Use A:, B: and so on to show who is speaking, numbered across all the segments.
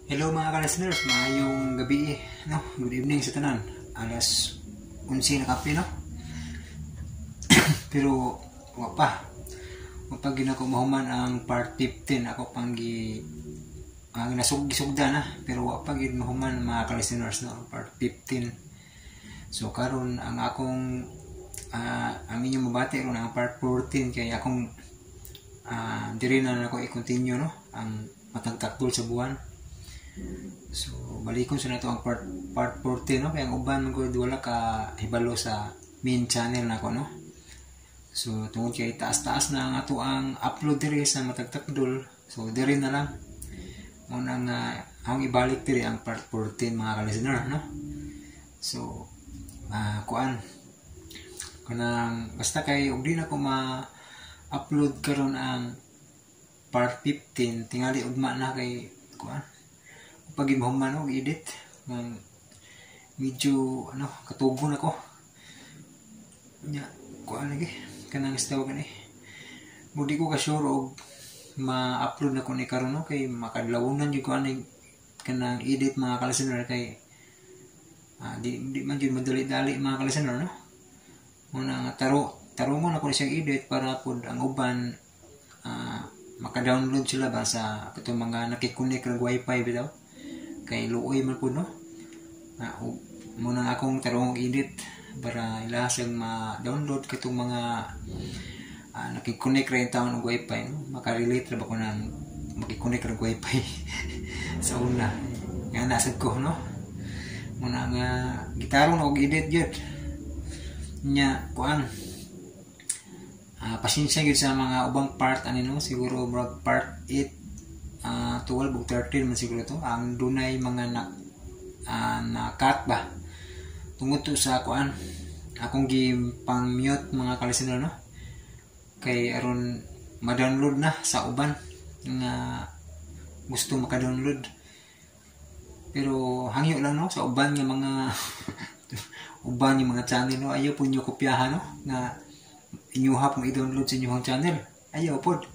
A: Hello mga ka-listeners, maayong gabi, no? Good evening sa tanan. Alas 11 na kape, no? Pero wa pa. Wa pa gyud nako mahuman ang part 15. Ako pang gi ang nasug-gisugda na, pero wa pa gyud mahuman, mga ka-listeners, no, ang part 15. So karon ang akong ang inyong mabati ron ang part 14 kay akong diri na nako i-continue, no, ang Matag Takdol sa Buwan. So balikon sa nato ang part part 14, no, kay ang uban man gud wala ka hibalo sa main channel nako, no. So tungod kay taas-taas na ang ato ang upload diri sa Matag Takdol, so diri na lang mo nang akong ibalik diri ang part 14, mga ka-listener, no. So kuan kanang basta kay og di na ko ma-upload karon ang part 15, tingali ugma na kay kuan pag mahuman og edit ng medyo ano, katugon ako nya. Kuan lagi kanang tawag ani mo, di ko ka sure og ma-upload na ko ni karon, no, kay makadlawonan jud ko ani kanang edit, mga ka-listener, kay di man jud madali-dali, mga ka-listener, no. Muna nga tarungon ako ni siyang edit para pod ang uban maka-download sila ba sa katong mga nakikunik ng wifi bitaw, kay luoy man pud, no. Muna akong tarong edit para ila siyang ma-download katong mga nakikunik ra taon og wifi, no, makarelate ra ba ko nang makikunik ra og wifi sa una nga nasad ko, no. Muna nga gitarong na og edit gyud nya. Kuan, pasensya gyud sa mga ubang part ani, no. Siguro murag part 8, 12 ug 13 man siguro to ang dunay mga na cut ba tungod to sa kuan, akong gi pang mute, mga ka-listener, no, kay aron ma-download na sa uban nga gusto maka-download. Pero hangyo lang, no, sa uban nga mga uban yung mga channel, no, ayaw po nyo kopyahan, no, nga inyuha pong i-download sa inyong channel. Ayaw pod,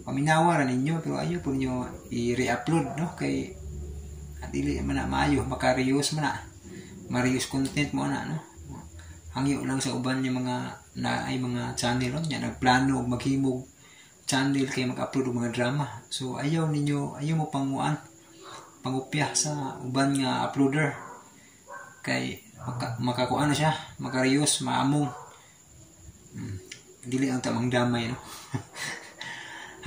A: paminawa ra ninyo, pero ayaw po ninyo i-re-upload, no, kay dili man na maayo, maka-reuse man na, ma-reuse content mo na, no. Hangyo lang sa uban yung mga na ay mga channel, no, nya nagplano og maghimog channel kay mag-upload og mga drama. So ayaw ninyo, ayaw mo panguan pangupya sa uban nga uploader kay makakuan na siya, maka-reuse, maamong. Dili ang tamang damay, no.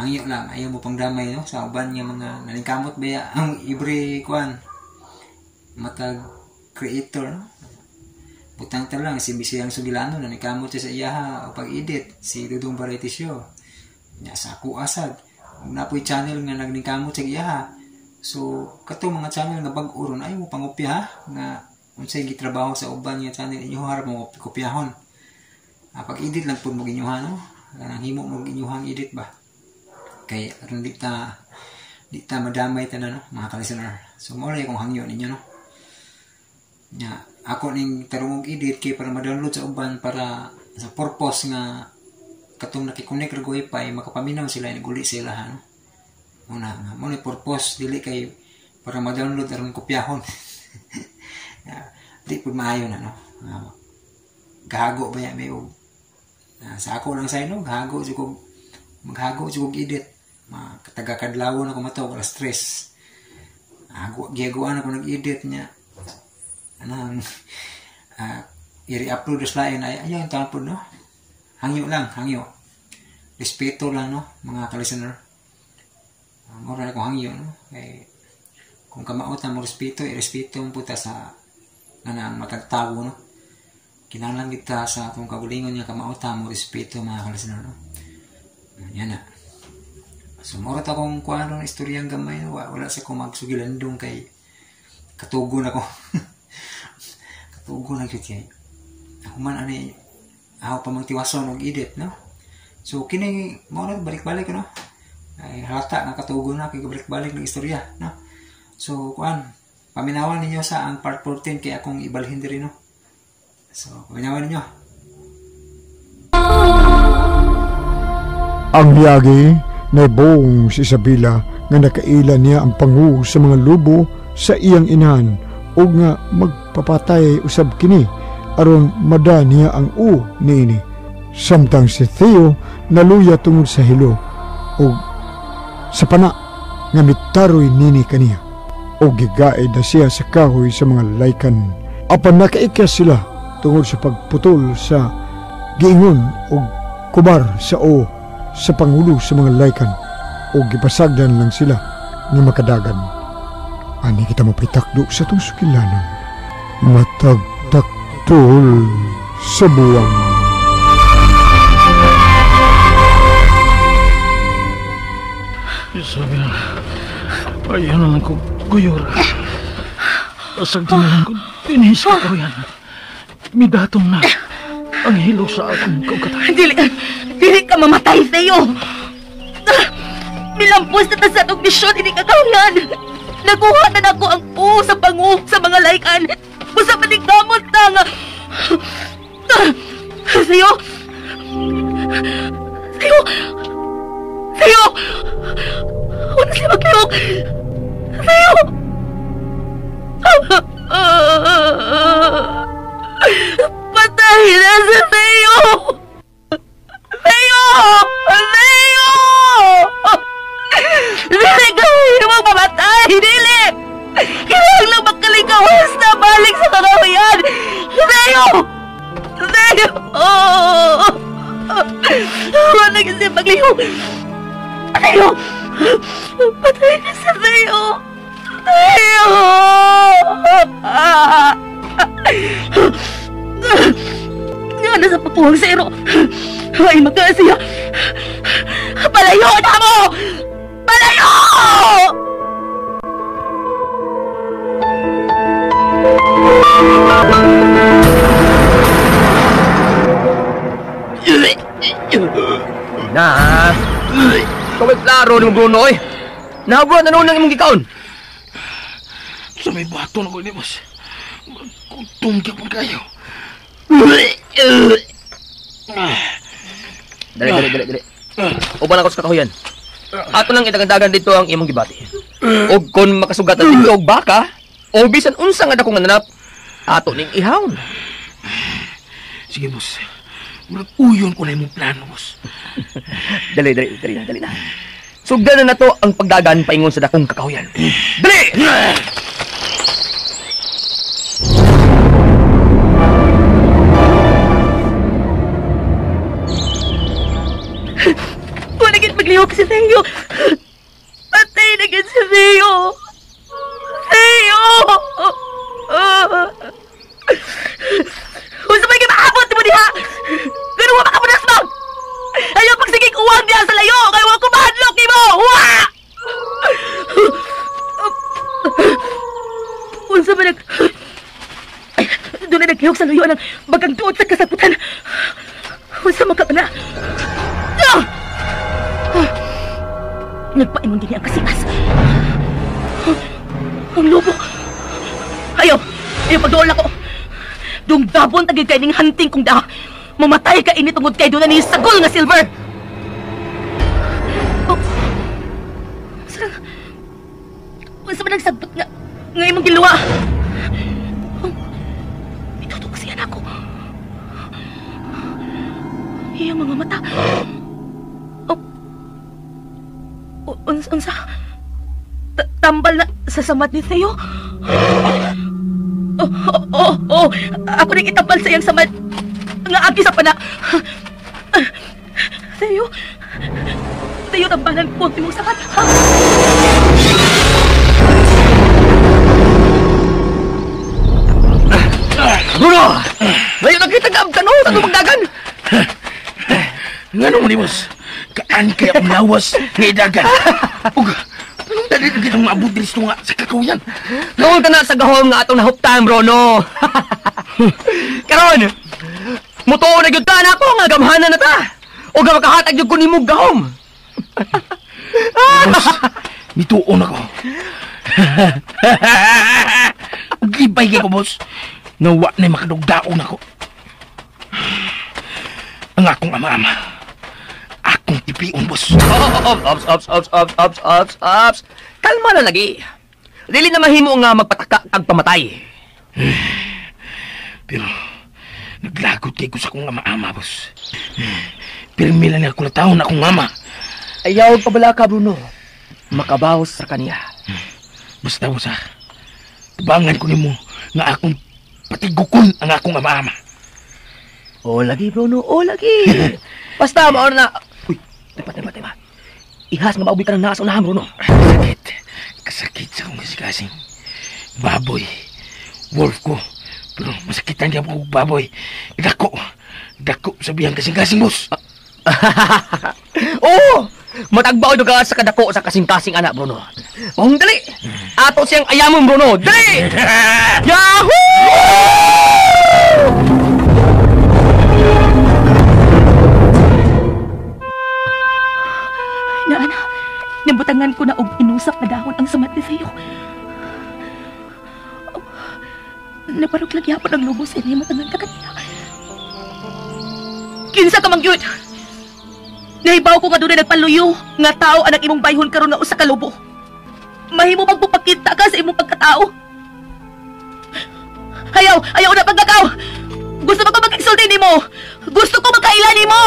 A: Hangyo lang, ayaw mo pang damay, no, sa uban nga mga naningkamot baya ang ibre kuan matag creator, no. Butang ta lang si Bisayang Sugilano, naningkamot siya sa iyaha o pag-edit si Dudong Variety Show nya sa ako asad ug napoy channel nga nagningkamot sa iyaha. So kato mga channel nga bag-o ron, ayaw mo pangopya ha, nga unsay gitrabaho sa uban nga channel, inyo harap mo kopyahon. Pag-edit lang pud mo inyuha, no, kanang himo mo inyuhang edit ba kay aron di ta madamay tanan, no, mga ka-listener. So mao ra akong hangyo ninyo, no. Nya ako ning tarungog edit kay para ma-download sa uban para sa purpose nga katong nakikunik ra wifi makapaminaw sila niguli sila ha, no. Muna nga mo ni purpose, dili kay para ma-download aron kopyahon. Di pud maayo na, no. Gahago ba ya may og sa ako lang sa no, gahago jud kog maghago jud kog edit, makataga kadlawon ako mato alas 3. Hago gihaguan ako nag-edit niya anang i-re-upload sa lain ay ayaw yung tapod, no. Hangyo lang, hangyo, respeto lang, no, mga ka-listener. Mura na akong hangyo, no, kay kung kamao ta mo respeto, irespeto mo puta sa kanang matag tawo, no. Kinahanglan kita sa atong kaugalingon nga kamao ta mo respeto, mga ka-listener, no. Yan na. So mura ta akong kuan ron istoryang gamay, no? Wala sa ko magsugilandong kay katugon ako, katugon na gyud kay human ani ako pa magtiwason og edit, no. So kini mao na balik-balik, no, ay halata nga katugon na kay balik-balik ng istorya, no. So kuan, paminawan ninyo sa ang part 14 kay akong ibalhin diri, no. So paminawan ninyo.
B: Ang miyagi ni Bong si Isabela. nga nakaila niya ang pangu sa mga lubo sa iyang inahan ug nga magpapatay usab kini aron mada niya ang u niini. Samtang si Theo naluya tungod sa hilo ug sa pana nga mitaroy nini kaniya ug gigaid na siya sa kahoy sa mga laykan. Apan nakaikyas sila tungod sa pagputol sa giingon ug kubar sa o sa pangulo sa mga laykan o gipasagdan lang sila nga makadagan. Ani kita mapitakdo sa itong sukilanon. Matagtaktol sa buwang.
C: Sabi na, ayaw na lang ko guyura. Pasagdan na lang ko dinis ka ko yan. Midatong na ang hilo sa akong kaugatan.
D: Dili ka mamatay sa'yo. Nilampos na ta sa atong misyon, hindi ka kahuyan. Nakuha na nako ang po sa pangu sa mga laikan. Busa panigdamot na nga. Sa'yo! Sa'yo! Sa'yo! Wala siya maglihok! Sa'yo! Patay na si Theo! Theo! Theo! Dili ka magmamatay! Dili! Kailangan lang makalikawas na balik sa kakahuyan! Theo! Theo! Wala kasi maglihok! Theo! Patay na si Theo! Theo! Nga na sa papuhang sero! Ay, magkaasiya! Palayo na mo! Palayo!
E: Na! Kaway klaro ni Bruno, eh! Nahabuan na noon ang imong gikaon!
C: Sa may bato na ko ini, boss. Gutom ka pun kayo.
E: Dali, dali, dali, dali. Uban ako sa kakahuyan. Ato lang itagandagan dito ang imong gibati. Og kung makasugatan dito og baka, o bisan unsa nga dakong nanap, ato ning ihawon.
C: Sige, boss. Murag uyon ko na imong plano, boss.
E: Dali, dali, dali na, dali na. Sugdan na nato ang pagdagan paingon sa dakong kakahuyan. Dali!
D: Wala gid maglihok si Theo. Patay na gid si Theo. Theo! Unsa may gimaabot mo diha? Pero wa makapunas mo. Ayaw pagsigig uwang diha sa layo kay wa ko mahadlok nimo. Wa! Unsa man nag doon na naglihok sa luyo ng bagang duot sa kasaputan. Unsa man ka na? Nagpaingon din niya ang kasikas. Ang lobo. Ayaw! Ayaw pagdool ako. Dungdabon tagig kay ning hunting kung da. Mamatay ka ini tungod kay doon na ni sagol nga silver. Oh. Unsa man nagsagbot nga imong giluwa? Oh. Itutok siya nako. Iyang mga mata. Oh. Unsa? Tambal na sa samad ni Theo? Oh. Ako rin itambal sa iyang samad. Nga agi sa pana. Theo? Theo, tambalan ko ang imong samad. Ha?
E: Bruno! Ngayon nakita ka ang tanong sa tumagdagan!
C: Nga naman, boss? Kaan kaya akong lawas nga idagan? Ug, anong dali na kitang maabot diri sa tunga sa kakahuyan?
E: Noon ka na sa gahom nga atong nahuptan, Bruno. Karon, mutuo na gyud ka na ako nga gamhanan na ta. O nga makahatag gyud ko nimo gahom.
C: Boss, mituon ako. Ug libay kay ko, boss. Nawa na makadugdaon ako. Ang akong ama-ama, akong Gulpion, boss.
E: Ops, ops, ops, ops, ops, ops, ops. Kalma na lagi. Dili na mahimo nga magpataka kag pamatay.
C: Pero naglagot kay ko sa akong ama-ama, boss. Pirmi lang niya kulatahon akong ama.
E: Ayaw pabala ka, Bruno. Makabawas sa kaniya.
C: Basta, boss, ha. Tubangan ko nimo nga akong patigukon ang akong ama-ama.
E: O lagi, Bruno. O lagi. Basta, maor na. Uy, tepa. Ihas nga maubi ka ng nasa unahan, Bruno.
C: Sakit. Kasakit sa akong kasikasing. Baboy. Wolf ko. Pero masakitan niya ako baboy. Dako. Dako sabihan kasing-kasing, boss.
E: Oo! Matagbaw ka sa kadako sa kasing-kasing, anak, Bruno. Mahong dali! Ato siyang ayamon, Bruno. Dali! Yahoo!
D: Naan, nabutangan ko na og inusak na dahon ang samat ni Theo. Naparok lang yapon ang lubos ini matangan ka kanina. Kinsa ka man gyud? Nahibaw ko nga dunay nagpaluyo nga tao anak imong bayhon karon nga usa ka lobo. Mahimo magpapakita ka sa imong pagkatao. Ayaw, ayaw na paglakaw. Gusto ko mag-exulti nimo. Gusto ko magkaila nimo.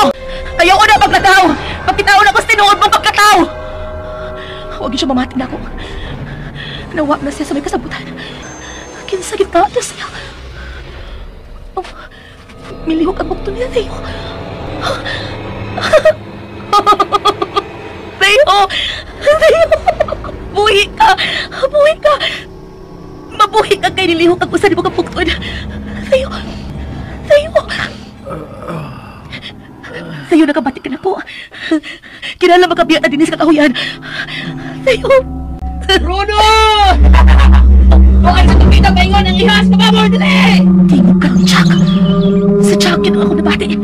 D: Ayaw na paglakaw. Pagkitao na ko sa tinuod mong pagkatao. Huwag siya mamati na ako. Nawa na siya sa may kasabutan. Kinsa gid na siya. Oh, milihok ang bukto niya, Theo. Theo! Theo! Buhi ka! Buhi ka! Mabuhi ka kay nilihok ang usa nimo ka bukton. Theo! Theo! Theo, nakabati ka na po. Kinala makabiya na dinis kakahuyan. Theo!
E: Bruno! Bakit sa tubita paingon ang ihas ka baboy dali!
D: Tingog ka ni Jack. Sa Jack yun ako nabati.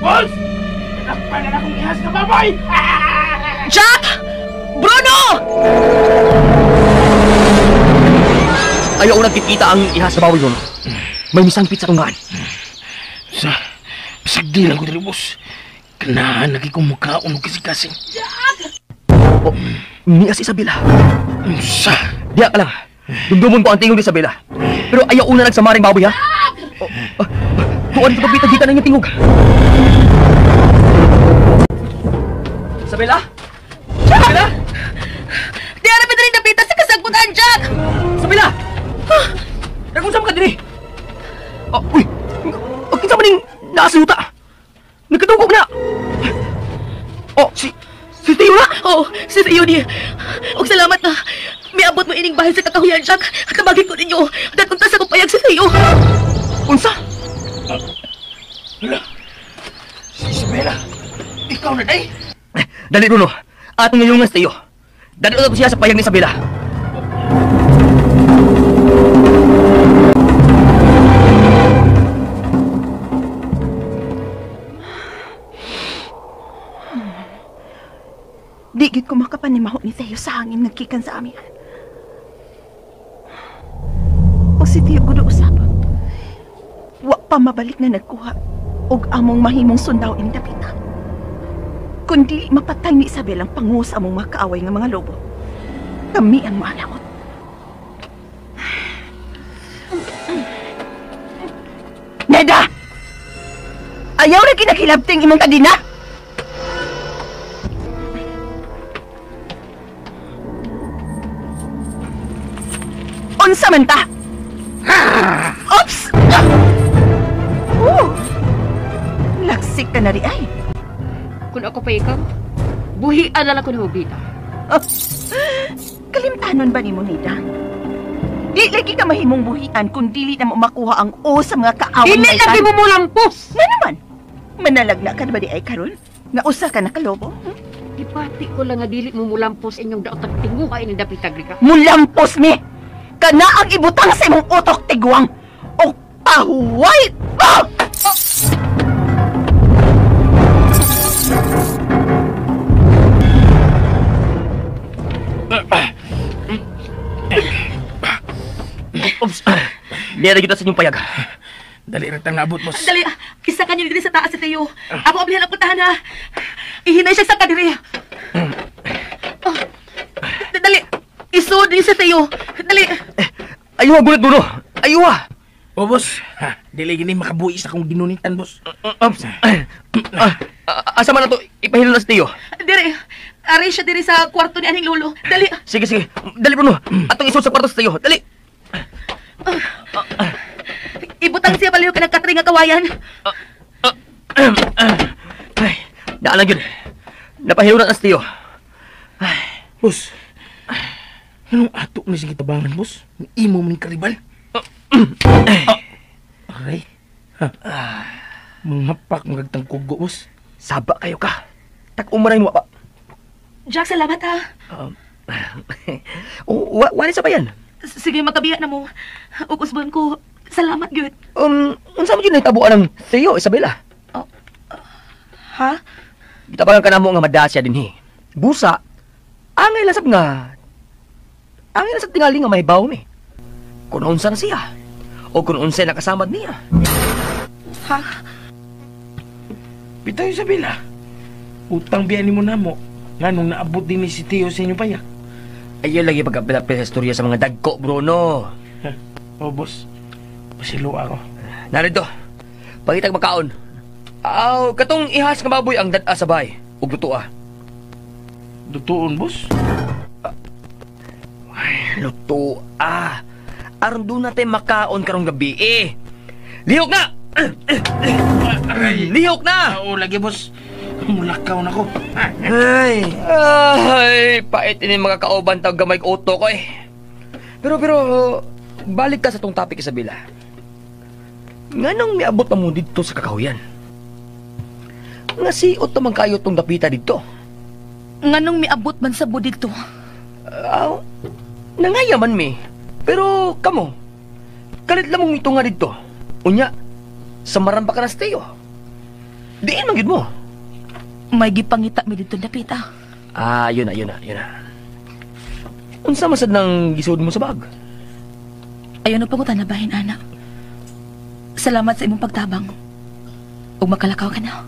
C: Boss! Nakpan na akong ihas ka baboy!
D: Jack! Bruno!
E: Ayaw ko nagkikita ang ihas sa baboy, Bruno. May misangpit sa tunggaan.
C: Sa... Pasagdi lang ko dali, boss. Kanahan lagi kong mukhaon og kasing-kasing.
D: Jack!
E: Oh, niya si Isabela.
C: Sa...
E: Diya ka lang. Dumdumon ko ang tingog ni Isabela. Pero ayaw una nagsamaring baboy, ha? Oh, tuwan ito pagkita-kita na inyong tingog. Isabela?
D: Jack!
E: Isabela?
D: Di harapin na rin napita sa kasagbutan, Jack!
E: Isabela! Nagunsa mo ka diri? Oh, uy! Oh, kinsa man ning nasa yuta? Nagkatugog na! Oh, si Theo na!
D: Oo, oh, si Theo ni. Og salamat na. Miabot mo ining bahay sa kakahuyan, Jack. Tabagin ko ninyo. Datunta sa kupayag si Theo.
E: Unsa?
C: Hala. Si Isabela. Ikaw na, day.
E: Dali, Bruno. At ngayon nga si Theo. Dali na siya sa payag ni Isabela.
F: Di gid ko makapanimaho ni Theo sa hangin nagkikan sa amihan. O si Theo gudo usap. Wa pa mabalik na nagkuha og among mahimong sundaw in dapita. Kun dili mapatay ni Isabel ang pangu sa among makaaway nga mga lobo, kami ang maanakot. Neda! Ayaw na kinakilabting imong kadina! Unsa man ta? Oops! Oh! Laksik ka na ri ay.
G: Kung ako pa ikaw, buhian na lang ko na hubita.
F: Oh. Kalimtanon ba ni mo, Nida? Di lagi ka mahimong buhian kung dili na mo makuha ang o sa mga kaawang.
G: Dili lagi mo mulampos!
F: Na naman! Manalag na ka na ba di ay karon? Nga usa ka na kalobo? Hmm?
G: Ipati ko lang nga dili mo mulampos inyong daot at tinguha ining dapitag ka.
F: Mulampos mi! Kana ang ibutang sa imong utok, tigwang! O pahuway! Ah!
E: Oops! Lera kita sa inyong payag.
C: Dali rin tang naabot, boss.
D: Dali, isa ka niyo dito sa taas sa Theo. Ako ablihan ang puntahan, ha. Ihinay siya sa kadiri. Oh. Dali. Isod ni si Theo. Dali.
E: Ayuha gulat Bruno. Ayuha.
H: O, boss. Ha, dili gini makabuhi sa akong ginunitan, boss.
E: Asa man na to ipahilo na si Theo?
D: Diri. Ari siya diri sa kwarto ni aning lolo. Dali.
E: Sige, sige. Dali, Bruno. Atong isod sa kwarto sa Theo. Dali.
D: Ibutang siya baliw ka ng katri nga kawayan.
E: Ay, naalang yun. Napahilo na si Theo.
H: Ay, boss. Anong ato na siyang kitabangan, boss? Imo man karibal. Aray. Mga magagtangkugo, boss.
E: Saba kayo ka. Tak-umaray mo pa.
D: Jack, salamat ha.
E: Wala sa bayan.
D: Sige, makabiya na mo. Ug usbon ko. Salamat, gyud.
E: Unsa man gyud nahitabuan ng Theo, Isabela?
D: Oh, ha?
E: Gitabangan ka namo nga madasya dinhi. Busa, angay lang sab nga. Angay lang sab tingali nga mahibaw mi. Kung unsa na siya. O kung unsa nakasamad niya.
D: Ha?
H: Bitaw, Isabela. Utang biyan nimo namo. Nganong naabot din ni si Theo sa inyo paya.
E: Ayaw lagi pagkapilapil sa istorya sa mga dagko, Bruno.
H: Oh, boss. Pasilo ako.
E: Narito. Pangitag makaon. Aw, katong ihas nga baboy ang dad-a sa bahay. Ug lutoa.
H: Lutoon, boss?
E: Ay, lutoa. Aron doon natin makaon karong gabi eh. Lihok na!
H: Aray.
E: Lihok na!
H: Oo, lagi, boss. Mulakaw na ko.
E: Ay, ay, pait ini mga kauban tag gamay uto ko eh. Pero, balik ka sa tong topic, Isabela. Nganong miabot na mo dito sa kakahuyan? Nga siot naman kayo tong dapita dito.
D: Nganong miabot man sa bo dito?
E: Nangayaman mi. Pero, kamo, kalit lamong ito nga dito. Unya, samaran pa ka na sa Theo. Diin man gyud mo.
D: May gipangita mi dito dapita.
E: Ah, yun na. Unsa masad nang gisud mo sa bag?
D: Ayaw na pangutana bahin, anak. Salamat sa imong pagtabang. Ug makalakaw ka na.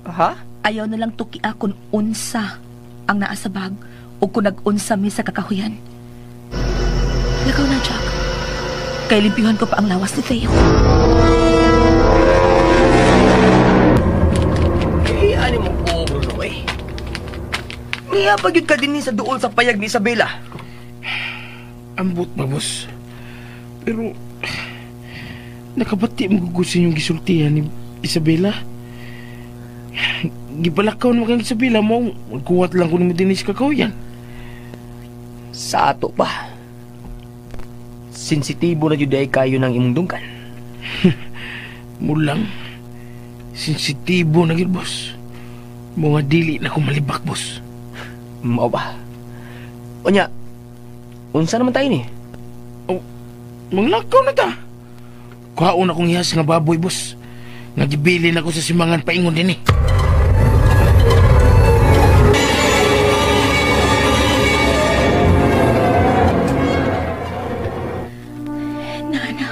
E: Ha?
D: Ayaw na lang tuki akon unsa ang naa sa bag o kung nag-unsa mi sa kakahuyan. Lakaw na, Jack. Kay limpyuhan ko pa ang lawas ni Theo.
E: Eh, ano mo po, Bruno, eh? Niya pagyud ka din sa duol sa payag ni Isabela.
H: Ambot ba, boss? Pero, nakabati mo gugusin yung gisultihan ni Isabela. Gibalakaw naman kang Isabela mo. Magkuwat lang ko naman din sa kakahuyan.
E: Sa ato pa. Sensitibo na jud ay kayo ng imong dungkan.
H: Mulang. Sensitibo na gyud, boss. Mga dili na ko malibak, boss.
E: Mao ba? Unya, unsa naman tayo ni?
H: Oh, manglakaw na ta. Kuhaon akong ihas nga baboy, boss. Nagibilin ako sa simangan paingon din eh.
D: Nana,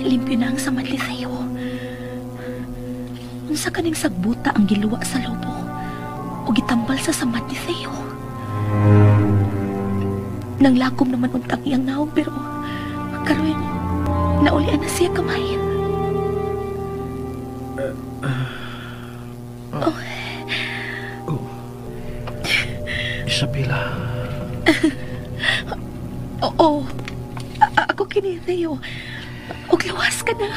D: limpyo na ang samadli sa'yo. Unsa kaning sagbuta ang giluwa sa lobo o gitambal sa samad ni Theo. Nanglakom naman untang iyang naog pero karon naulian na siya kamay. Oh.
C: Oh. Isabela.
D: Oo. Ako kini Theo. Og lawas ka na.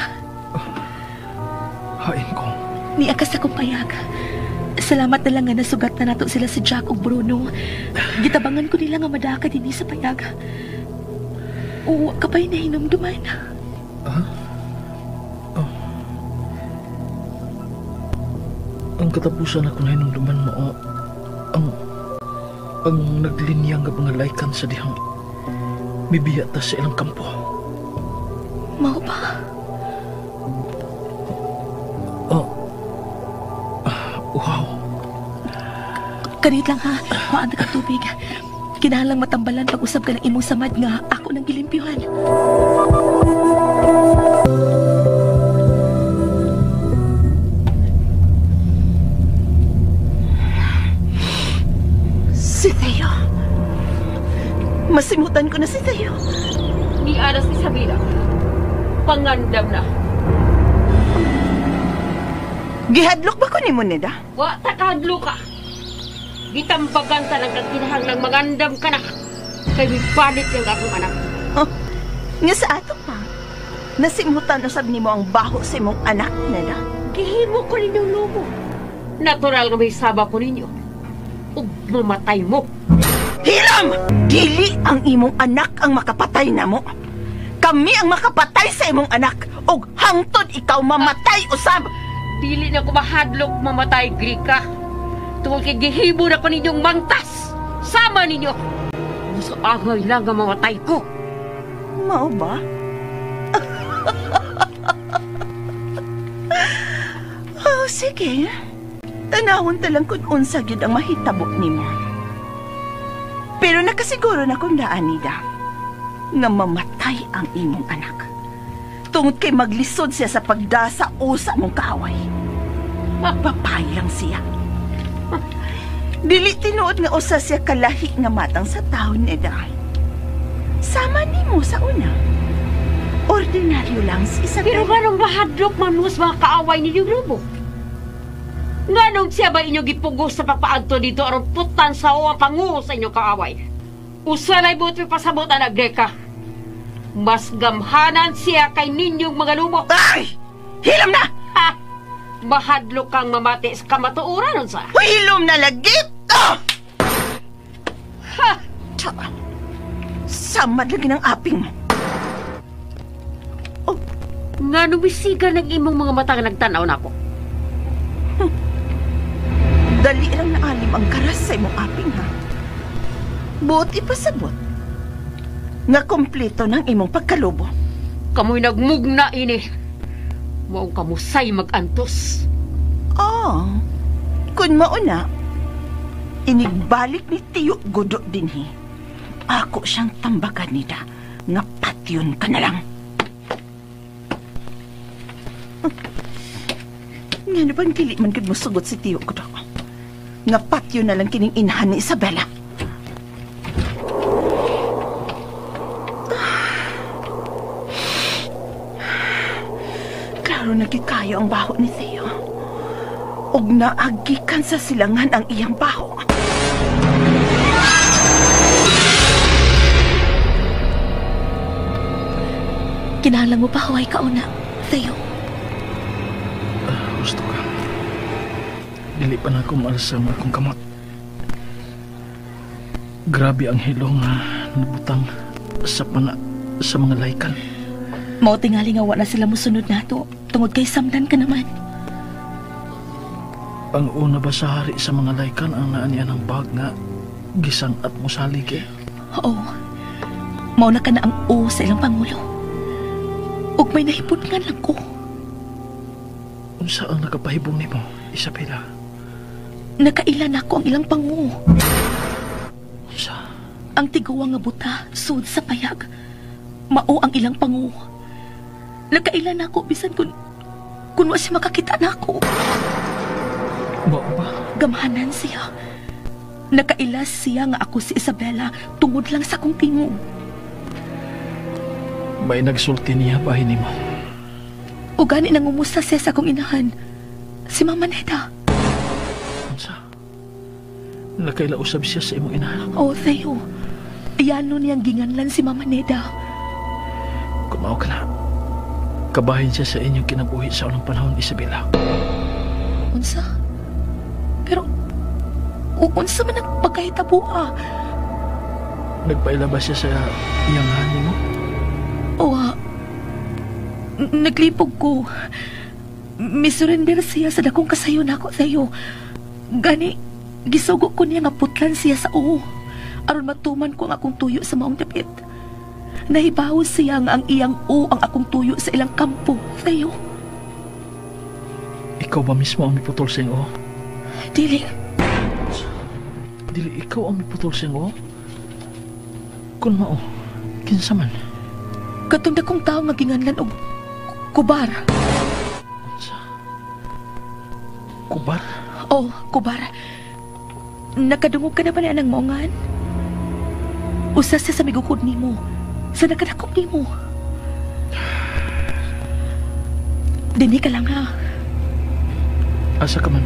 C: Hain ko.
D: Niakas akong payag. Salamat na lang nga nasugat na nato sila si Jack ug Bruno. Gitabangan ko nila nga madaka dinhi sa payag. Oo, kapay na hinumduman.
C: Ha? Oh. Ang katapusan ako na hinumduman mo, ang naglinyang nga mga laikan sa dihang mibiya ta sa ilang kampo.
D: Mao ba?
C: Oh. Wow.
D: Kanit lang ha, huwaan na ka tubig. Kinahanglang matambalan pag-usap ka ng imong samad nga ako nang gilimpyuhan.
F: Masimutan ko na si Theo.
G: Ni Aras Isabela, pangandam na.
F: Gihadlok ba ko ni mo, Neda?
G: Wa ta kahadlok ka. Gitambagan ta lang kang kinahanglang mangandam ka na. Kay mipalit yung akong anak.
F: Oh, nga sa ato pa, nasimutan usab nimo ang baho sa imong anak, Neda.
G: Gihimo ko ninyong lobo. Natural nga may saba ko ninyo. Ug mamatay mo.
F: Hilam! Dili ang imong anak ang makapatay na mo. Kami ang makapatay sa imong anak. Ug hangtod ikaw mamatay usab.
G: Dili na ko mahadlok mamatay, Grika. Tungod kay gihimo na ko ninyong mangtas. Sama ninyo. Gusto angay lang ang mamatay ko.
F: Mao ba? Oh, sige. Tanawon ta lang kung unsa gyud ang mahitabo nimo. Pero nakasiguro na kung daan, Nida, nga mamatay ang imong anak. Tungod kay maglisod siya sa pagdasa usa mong kaaway. Papay lang siya. Dili tinuod nga usa siya kalahi nga matang sa taon, Neda. Sama nimo sa una. Ordinaryo lang si Isabel.
G: Pero nganong mahadlok man mo sa mga kaaway ninyong lobo? Nganong siya ba inyong gipugos sa pagpaadto dito aron putan sa o ang panguho sa inyong kaaway? Usa na'y buot pasabot ang Greka. Mas gamhanan siya kay ninyong mga lumo.
F: Ay! Hilom na!
G: Ha! Mahadlok kang mamati sa kamatuoran unsa.
F: Hilom na lagi! Ah!
G: Ha!
F: Samad lagi ng aping mo.
G: Oh, nga numisiga ng imong mga mata nga nagtanaw nako.
F: Dali lang naalim ang karas sa imong aping, ha? Buot ipasabot nga kompleto ng imong pagkalubo.
G: Kamoy nagmugna ini. Maong kamusay magantos.
F: Oh, kun mauna, inigbalik ni Tiyo Gudo dinhi. Ako siyang tambagan nida nga patyon ka na lang. Nga na bang dili man gud mosugot si Tiyo Gudo? Nga patyon na lang kining inahan ni Isabela. Klaro nagkikayo ang baho ni Theo. Og naagikan sa silangan ang iyang baho.
D: Kinahanglan mo pa huway ka una, Theo.
C: Gusto ka. Dili pa na ako maalas sa akong kamot. Grabe ang hilong nabutang sa pana sa mga laikan.
D: Mao tingali nga wa na sila mosunod nato tungod kay samdan ka naman.
C: Ang una ba sa hari sa mga laikan ang naanian ng bag nga gisang at mosalig eh?
D: Oo. Mao na ka na ang o sa ilang pangulo. Ug may nahipon nga lang ko.
C: Unsa ang nakapahibong nimo, Isabela?
D: Nakailan ako ang ilang pangu.
C: Unsa?
D: Ang tiguang nga buta sud sa payag. Mao ang ilang pangu. Nakailan ako bisan kun wa siya makakita nako.
C: Mao ba?
D: Gamhanan siya. Nakailas siya nga ako si Isabela tungod lang sa kong tingog.
C: May nagsulti niya bahin nimo.
D: O gani nangumusta siya sa akong inahan, si Mama Neda.
C: Unsa? Nakaila usab siya sa imong inahan?
D: Oh, Theo. Iyano niyang ginganlan si Mama Neda.
C: Kumao ka na. Kabahin siya sa inyong kinabuhi sa unang panahon, Isabela.
D: Unsa? Pero, unsa man ang pagkahitabo, ah?
C: Nagpaila ba siya sa iyang hani mo?
D: Oo, naglipog ko. Misurrender siya sa dakong kasayo nako sa'yo. Gani, gisugo ko niya nga putlan siya sa oo. Aron matuman ko ang akong tuyo sa maong dapit. Nahibaw siya nga ang iyang o ang akong tuyo sa ilang kampo, Theo.
C: Ikaw ba mismo ang miputol sa iyang o?
D: Dili.
C: Dili ikaw ang miputol sa iyang o? Kung mao, kinsa man?
D: Katong dakong tao nga ginganlan og kubar.
C: Unsa? Kubar?
D: Oh, kubar. Nakadungog ka na ba niya ng maungan? Usa siya sa migukod nimo. Sa nakadakop nimo. Dini ka lang ha.
C: Asa ka man?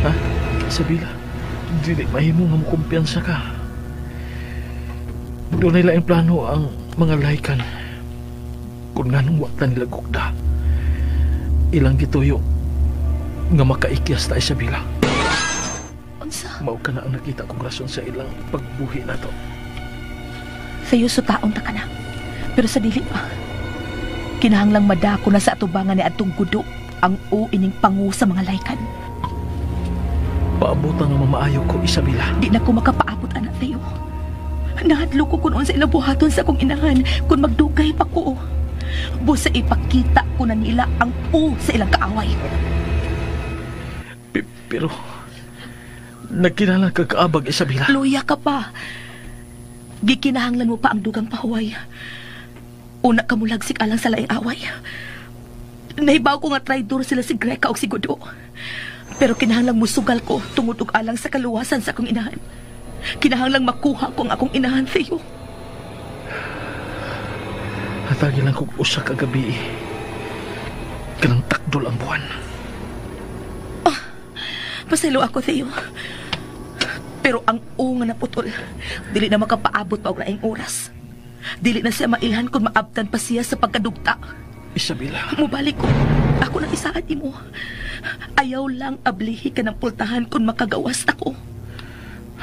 C: Ha? Isabela, dili mahimo nga mokumpiyansa ka. Doon nila ang plano ang mga laikan. Kung nganong wa ta nila gugda, ilang gituyo nga makaikyas ta, Isabela.
D: Unsa?
C: Mao ka na ang nakita kong rason sa ilang pagbuhi na to.
D: Sayo sutaon ta ka na. Pero sa dili pa. Kinahanglang madako na sa atubangan ni atong Gudo ang ining pangu sa mga laikan.
C: Paabutan nga mamaayo ko, Isabela.
D: Di na ko makapaabot anak tayo. Nahadlo ko kung unsa ilang buhaton sa akong inahan kung magdugay pa ko. Busa ipakita ko na nila ang u sa ilang kaaway.
C: Pero nagkinahanglan ka kaabag, Isabela.
D: Luya ka pa. Gikinahanglan mo pa ang dugang pahuway. Una ka mulagsik alang sa laing away. Nahibaw ko nga traidor sila si Greca o si Gudo. Pero kinahanglang musugal ko tungod og alang sa kaluwasan sa akong inahan. Kinahanglang makuha ko ang akong inahan sa iyo.
C: Hatagi lang kog usa ka gabi. Kanang takdol ang buwan.
D: Oh, pasaylo ako sa iyo. Pero ang u nga naputol, dili na makapaabot pa og laing oras. Dili na siya mailhan kung maabtan pa siya sa pagkadugta.
C: Isabela.
D: Mubalik ko. Ako nang isaad mo. Ayaw lang ablihi ka ng pultahan kung makagawas ako.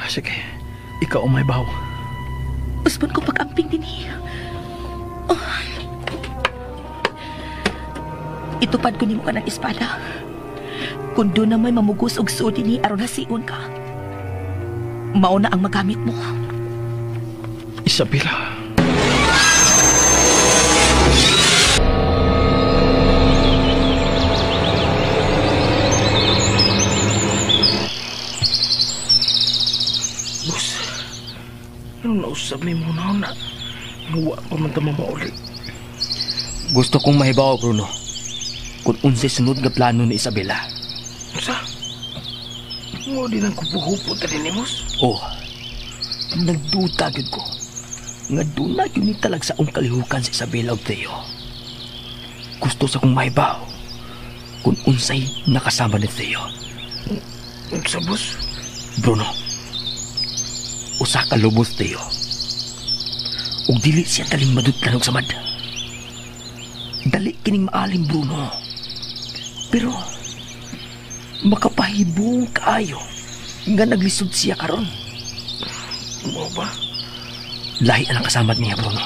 C: Sige. Ikaw ang may baw.
D: Usbon ko pag-amping din. Oh. Itupad ko nimo ka ng espada. Kung doon na may mamugos og suod dinhi aron hasion ka. Mao na ang magamit mo.
C: Isabela.
H: Boss, ano nausap ni mo na na? Wa pa man ta mamauli.
E: Gusto kong mahibaw, Bruno, kung unsay sunod nga plano ni Isabela.
H: Unsa? Mo din ang kupuhupo ta ni Boss?
E: Oh, nagduta gyud ko nga doon na yun talag sa akong kalihukan sa Isabela ug Theo. Gusto sa kong mahibaw kung unsay nakasama ni Theo.
H: Unsa, Boss?
E: Bruno, usa ka lubos Theo. Ug dili siya daling madutlan og samad. Dali kining maalim, Bruno. Pero makapahibong kaayo nga naglisod siya karon.
H: Mao ba?
E: Lahi ang kasamad niya, Bruno.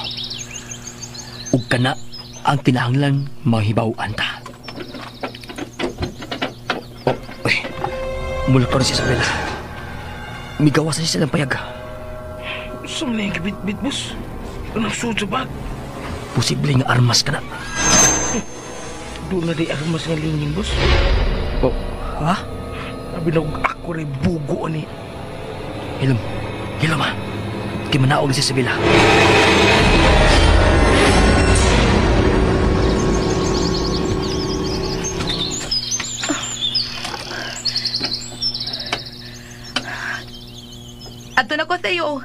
E: Ug kana ang kinahanglan mahibaw-an ta. Oh, uy. Mula karon si Isabela. Migawasan siya ng payag.
H: Sa man yung gibit-bit, boss? Anong suod sa bag?
E: Posible nga armas ka na.
H: Doon na di armas nga lingin, boss.
E: Oh, ha?
H: Sabi na ako rin bugo ani.
E: Hilom. Hilom, ha? Kimanaog si Isabela.
D: Adto na ko sa'yo.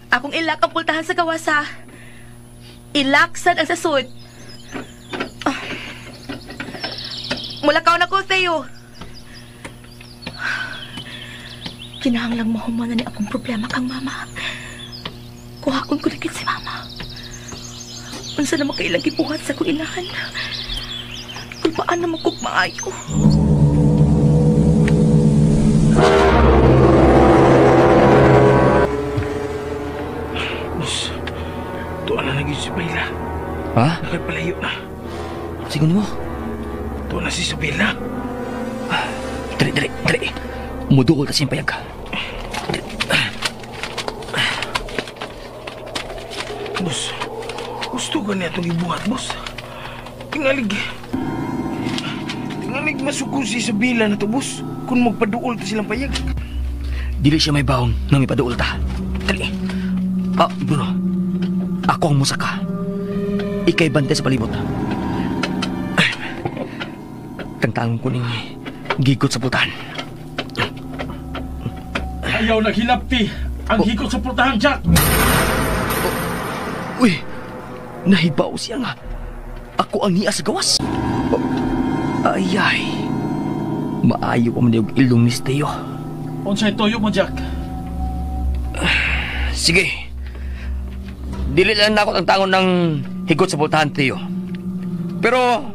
D: Akong ilak ang pultahan sa gawasa. Ilaksan ang sasud. Oh. Mulakaw na ko sa'yo. Kinahanglang mahuman na ni akong problema kang mama. Kuhaon ko na si mama. Unsa na makailang gibuhat sa akong inahan. Kung paano magkog maayo.
H: Boss, tuwa na naging si Bella.
E: Ha?
H: Nakapalayo na.
E: Sigon mo?
H: Tuwa na si Isabela.
E: Dali, dali, dali. Muduol ta siyang payag.
H: Boss, gusto ka niya itong ibuhat, boss. Tingalig. Tingalig masuko si Isabela na to, boss. Kung magpaduol ta silang payag.
E: Dili siya may bawang nang ipaduol ta. Dali. Ah, Bruno. Ako ang musaka. Ika'y bantay sa palibot. Tangtangon ko ning gigot sa pultahan.
C: Ayaw naghilapti. Ang higot sa pultahan, Jack!
E: Uy! Nahibaw siya nga. Ako ang niya sa gawas. Ay, ay. Maayo pa man yung ilong ni Teo.
C: Unsay toyo mo, Jack?
E: Sige. Dili lang na ako ang tangon ng higot sa pultahan, Teo. Pero,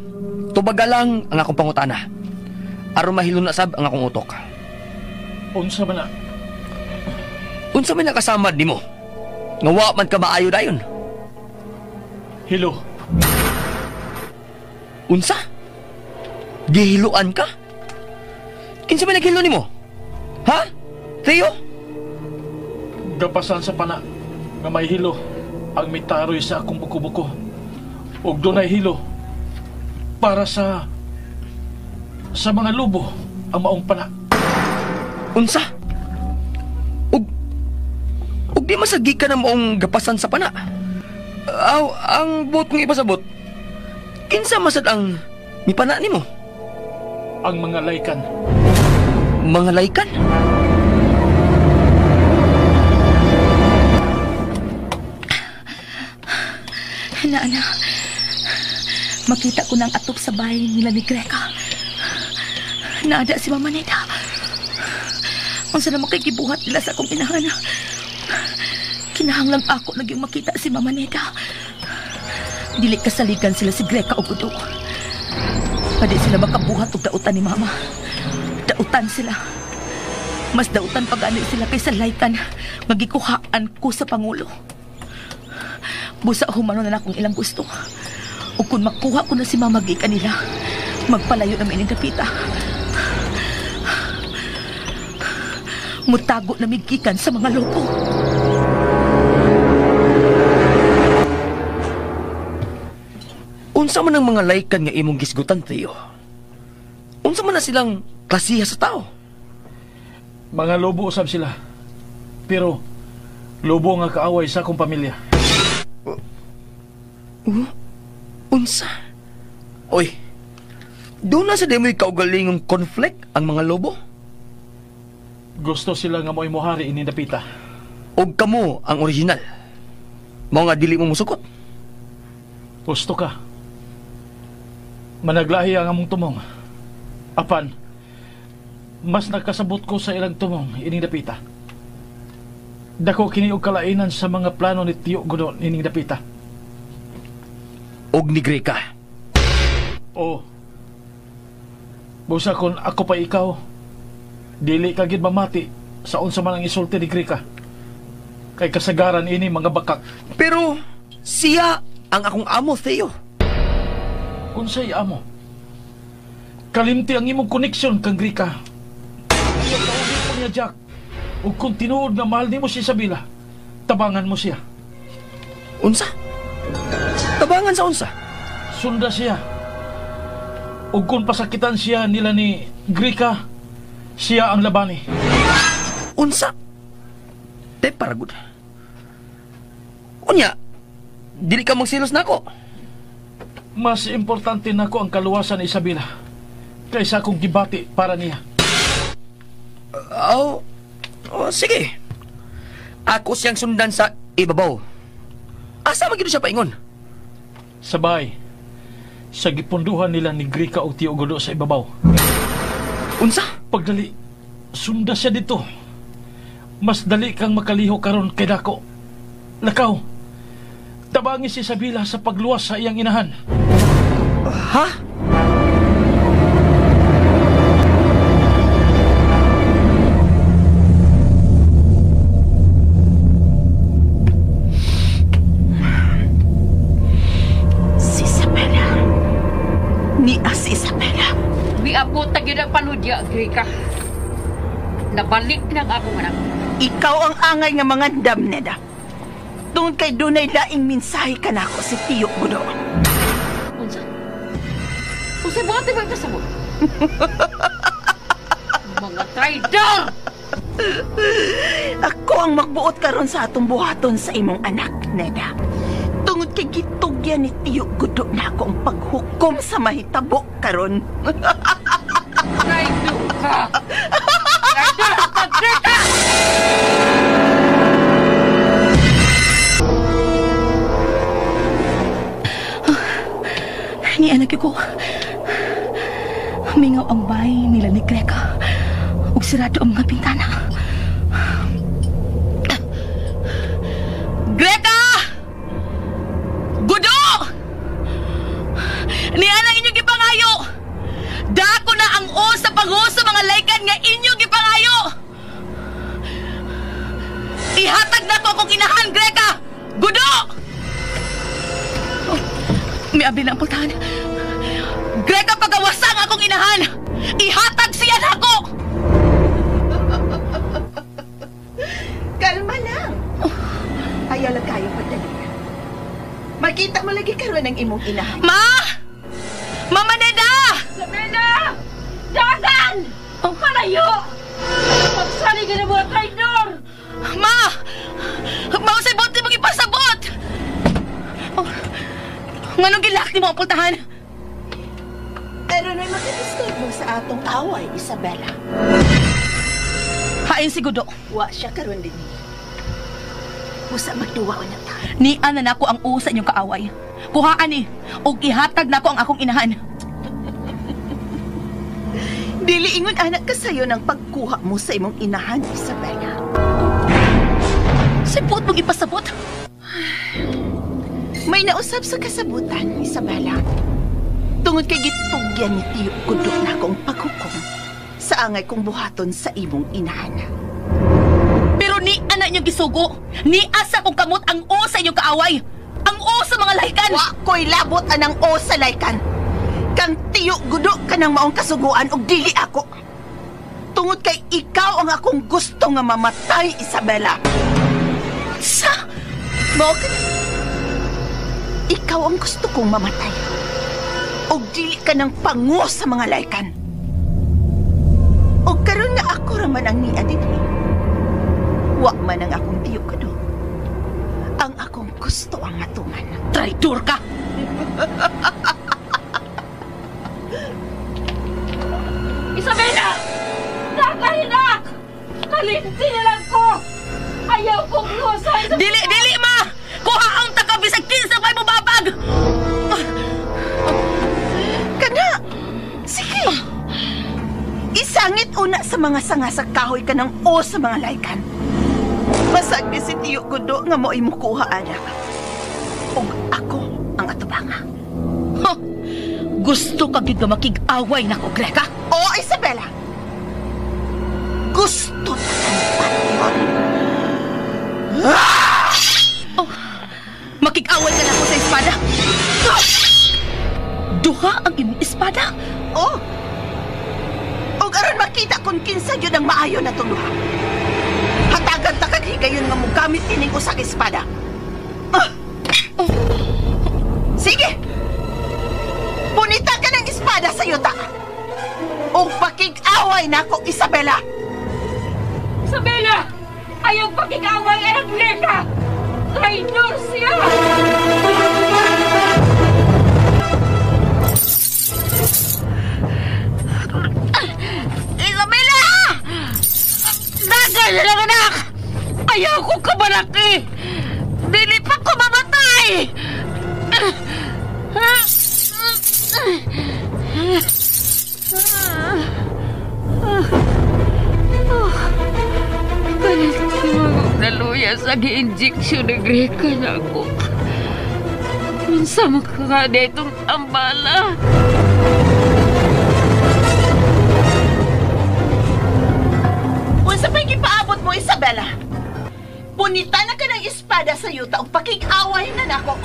E: tubaga lang ang akong pangutana. Aron mahilom na sab ang akong utok.
C: Unsa man na?
E: Unsa man nakasamad nimo? Nga wa man ka maayo dayon.
C: Hilo.
E: Unsa? Gihiluan ka? Kinsa man naghilo nimo? Ha? Teo?
C: Gapasan sa pana nga may hilo ang mitaroy sa akong buko-buko. Ug dunay hilo para sa mga lobo ang maong pana.
E: Unsa? Ug di masagi ka na maong gapasan sa pana. Aw, ang buot kong ipasabot, kinsa masad ang mipana nimo?
C: Ang mga laykan.
E: Mga laykan?
D: Ana, makita ko ng atop sa bahay nila ni Greka. Naada si Mama Neda. Unsa na makikibuhat nila sa akong inahan. Kinahanglang ako naging makita si Mama Neda. Dili kasaligan sila si Greka o Gudo. Pwede sila makabuhat og dautan ni Mama. Dautan sila. Mas dautan pag-ani sila kaysa laykan. Magikuhaan ko sa Pangulo. Busa humano na akong ilang gusto. O kung makuha ko na si Mama gikan nila, magpalayo na may dapita. Mutago na migikan sa mga loko.
E: Unsa man ang mga laykan nga imong gisgutan, Teo? Unsa man na silang klasiha sa tao?
C: Mga lobo usab sila. Pero lobo nga kaaway sa akong pamilya.
E: Unsa? Oy, doon na sa demoy kaugalingong conflict ang mga lobo?
C: Gusto sila nga mo'y muhari ini dapita.
E: Og kamo ang original. Mao nga dili mo musukot.
C: Gusto ka. Managlahi ang among tumong. Apan, mas nakasabot ko sa ilang tumong ining dapita. Dako kini og kalainan sa mga plano ni Tiyo Gudo ining dapita.
E: Og ni Greka.
C: Oo. Busa kung ako pa ikaw, dili ka gid mamati sa unsa man ang isulti ni Greka. Kay kasagaran ini mga bakak.
E: Pero siya ang akong amo, Theo.
C: Unsay amo? Kalimti ang imong connection kang Greka. Iyo kaulit mo niya, Jack. Ug kung tinuod nga mahal nimo si Isabela, tabangan mo siya.
E: Unsa? Tabangan sa unsa?
C: Sunda siya. Ug kung pasakitan siya nila ni Greka, siya ang labani.
E: Unsa? Te paragud. Unya, dili ka magsilos nako.
C: Mas importante nako ang kaluwasan ni Isabela kaysa akong gibati para niya.
E: Oh, sige. Ako siyang sundan sa ibabaw. Asa man gid siya paingon?
C: Sa bahay. Sa gipunduhan nila ni Greka o Tiyo Gudo sa ibabaw.
E: Unsa?
C: Pagdali, sunda siya dito. Mas dali kang makaliho karon kay dako. Lakaw. Tabangi si Isabela sa pagluwas sa iyang inahan.
E: Ha?
F: Si Isabela. Niya si Isabela.
G: Miabot na gyud ang panudya, Greka. Nabalik na ang akong anak.
F: Ikaw ang angay nga mga dam, Neda. Tungod kay dunay laing mensahe ka nako si Tiyo Gudo.
G: Unsa? Unsa ba ito magkasabot? Mga traidor!
F: Ako ang magbuot karon sa atong buhaton sa imong anak, Neda. Tungod kay gitugyan ni Tiyo Gudo na ako ang paghukom sa mahitabo karon.
G: Traidor ka! Traidor ka, Greka!
D: ko. Mingaw ang bahay nila ni Greka. Ug sirado ang mga bintana. Greka! Gudo! Niya ang inyong gipangayo! Dako na ang o sa pango sa mga laykan nga inyong gipangayo! Ihatag na ko akong inahan, Greka! Gudo! Oh, miabli na ang pultahan. Greka, pagawasang akong inahan! Ihatag siya nako!
F: Kalma lang. Ayaw lang kayo pagdali. Makita mo lagi karon ang imong inahan.
D: Ma! Mama Neda!
G: Isabela! Dagan! Oh. Palayo! Pagsali ka na mga traidor!
D: Ma! Mausay bote mong ipasabot! Oh, nganong gilak ni mo ang pultahan?
F: Pero may makadisturb mo sa atong away, Isabela.
D: Hain si Gudo.
F: Wa siya karon din. Usa magduwa na ta.
D: Nian na nako ang usa inyong kaaway. Kuhaan ni og ihatag nako ang akong inahan.
F: Dili ingon anak ka sayo ng pagkuha mo sa imong inahan, Isabela.
D: Sipot mong ipasabot.
F: May nausap sa kasabutan, Isabela. Tungod kay gitugyan ni Tiyo Gudo na akong paghukom sa angay kong buhaton sa imong inahan.
D: Pero ni ana inyong gisugo, ni asa kong kamot ang o sa inyong kaaway, ang o sa mga laykan.
F: Wa ko'y labot anang o sa laykan. Kang Tiyo Gudo ka ng maong kasuguan og dili ako. Tungod kay ikaw ang akong gusto nga mamatay, Isabela.
D: Sa?
F: Mao ka na. Ikaw ang gusto kong mamatay. Og dili ka ng pango sa mga laykan. Og karon nga ako raman ang niya dinhi. Wa man ang akong Tiyo Gudo. Ang akong gusto ang matuman.
D: Traitor ka!
G: Isabela! Nakahinak! Kalinti na lang ko! Ayaw kong lusa!
D: Dili, dili, ma! Kuha ang takabisag kinsa pa'y mubabag!
F: Kana! Sige! Isangit una sa mga sanga sa kahoy ka ng o sa mga laykan. Basag ni si Tiyo Gudo nga mo'y mukuha, anak. Og ako ang atubanga.
D: Huh. Gusto ka gyud nga makig-away nako, Greka?
F: Oo, Isabela! Gusto na kang patyon.
D: Oh, makig-away ka na ako sa espada? Duha ang imong espada?
F: Oh! Og aron makita kung kinsa gyud ang maayo na tong duha. Hatagan ta kag higayon nga mogamit ining usa ka espada. Ah! Sige! Punita ka ng espada sa yuta. Og pakig-away nako, Isabela.
G: Isabela! Ayaw pakig-away ang Greka! Traidor siya! Isabela! Dagan na lang, anak! Ayaw ko kamalaki! Dili pa ko mamatay! Kalit naluya sa gi-injection ng Greka na ako. Unsa makakada itong tambala?
F: Unsa pa'y gipaabot mo, Isabela? Punita na ka ng espada sa yuta ug pakig-away na nako.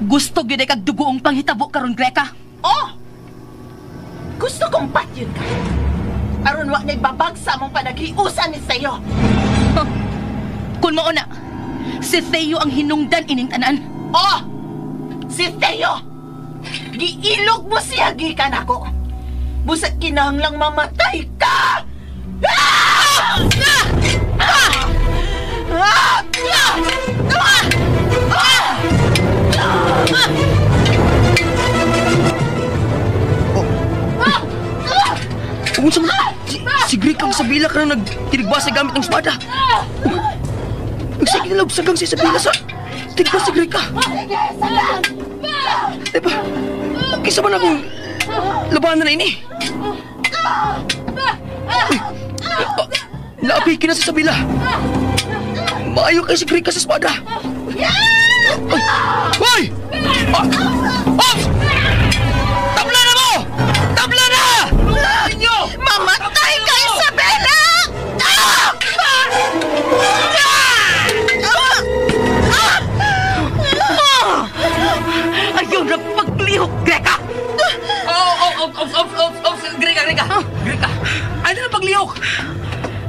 D: Gusto gyud ay kag dugoong panghitabo karon, Greka.
F: Oh! Gusto kong patyon ka. Aron wa na'y babag sa among panaghiusan ni Theo.
D: Huh. Kun mao na, si Theo ang hinungdan ining tanan.
F: Oh! Si Theo! Giilog mo siya gikan ako. Busag kinahanglang mamatay ka! Ah! Ah! Ah! Ah! Ah! Ah!
E: Unsa man si Greka ang Isabela ka na nagtirigbasa gamit ng espada. Nagsige na lubsagang si Isabela sa tigba si Greka. Diba? Kisa man akong Labanan na ini. Uy! Labi kina sa Isabela. Maayo kay si Grika sa espada. Uy! Uy! Ops! Tabla na mo! Tabla na!
F: Mamatay ka, Isabela!
D: Ayaw na paglihok, Greka!
E: Oh, Greka, Greka. Greka. Ano na paglihok?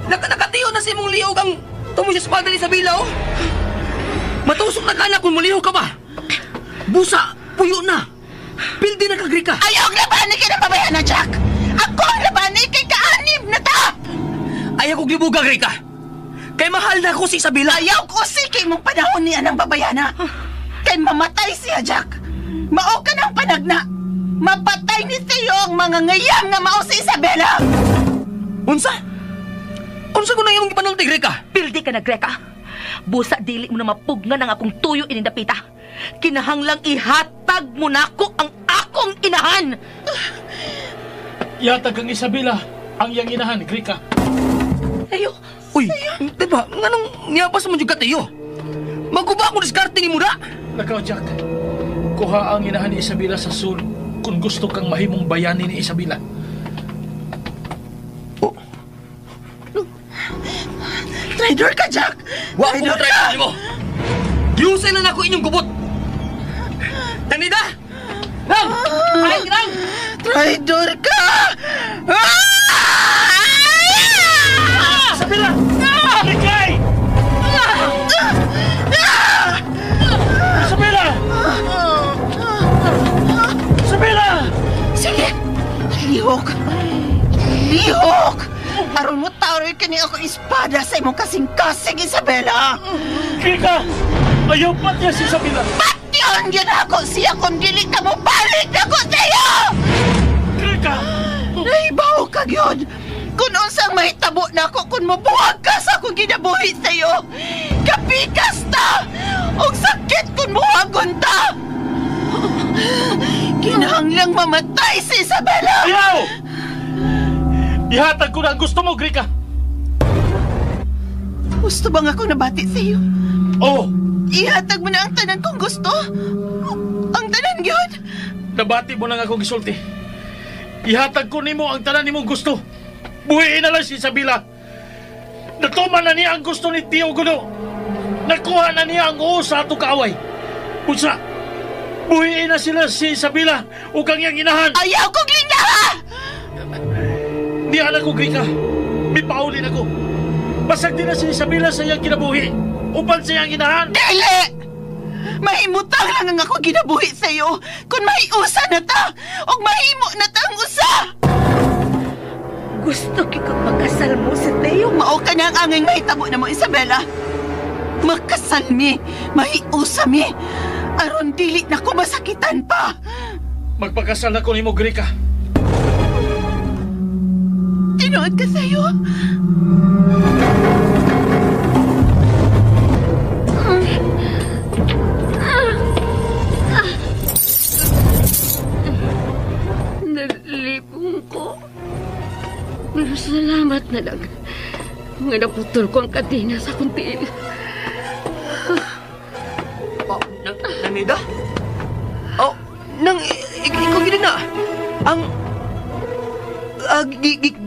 E: Nakatiyo na si imong lihok ang tumoy sa espada ni Isabela, oh. Matusok na ka na kung mulihok ka ba. Busa, puyo na. Pildi na ka, Greka.
F: Ayaw ang labanin kay napabayan na, Jack! Ako ang labanin kay kaanib na ta!
E: Ayaw kong libuga, Greka. Kay mahal na ako si Isabela.
F: Ayaw ko sige mong panahon niya ng babayana. Kay mamatay siya, Jack. Mao ka ng panagna. Mapatay ni Theo ang mga ngayam nga mao si Isabela.
E: Unsa? Unsa ko na imong gipanulti, Greka?
D: Pildi ka na, Greka. Busa dili mo na mapugnan ang akong tuyo inindapita. Kinahanglang ihatag mo na ako ang akong inahan.
C: Ihatag kang Isabela ang iyang inahan, Grika.
D: Ayo.
E: Uy, diba? Nganong niyapas mo juga tayo? Maguba akong diskarte ni Mura.
C: Lakaw, Jack. Kuha ang inahan ni Isabela sa sul kung gusto kang mahimong bayani ni Isabela.
E: Oh.
F: Traitor ka, Jack!
E: Wa ko traitor mo. Giusay na nako inyong gubot. Tanida! Nang! Ay, nang!
F: Traitor ka!
C: Isabela! Likay! Isabela! Isabela!
F: Sige! Lihok! Lihok! Aron mo taroy kani ako espada sa imong kasing-kasing, Isabela!
C: Grika! Ayaw pa niya si Isabela!
F: Patyon yun ako siya kung dili ka mo balik ako sa'yo!
C: Grika!
F: Naibaw ka yun! Kung unsang mahitabo na ako kung mabuhag ka sa akong ginabuhi sa'yo! Kapikas ta! Og sakit kung muhagon ta! Kinahanglang mamatay si Isabela!
C: Ayaw! Ihatag ko na ang gusto mo, Grika!
F: Gusto bang ako nabati sa'yo?
C: Oo!
F: Ihatag mo na ang tanan kong gusto? Ang tanan yun?
C: Nabati mo lang akong gisulti. Ihatag ko nimo ang tanan nimong gusto. Buhiin na lang si Isabela. Natuman na niya ang gusto ni Tio Guno. Nakuha na niya ang oo sa atong kaaway. Unsa, buhiin na sila si Isabela ug ang iyang inahan.
F: Ayaw kong lingaha!
C: Di anak ko, Grika. May paulin ako. Basag din na si Isabela sa iyang kinabuhi. Upan sa iyang inahan.
F: Dili! Mahimutang lang ang ako ginabuhi sa'yo kung mahiusa na ta o mahimo na ta ang usa!
D: Gusto ko magkasal mo si Theo.
F: Mao ka na ang angay mahitabo na mo, Isabela. Makasal mi, mahiusa mi. Aron dili na ko masakitan pa.
C: Magpakasal na ko nimo, Grika.
F: Tinuod ka sa'yo.
G: Nalipong ko. Pero salamat na lang. Nga naputol ko ang kadena sa akong tiil.
E: Oh, Nanida? Oh, nang ikaw gid na. Ang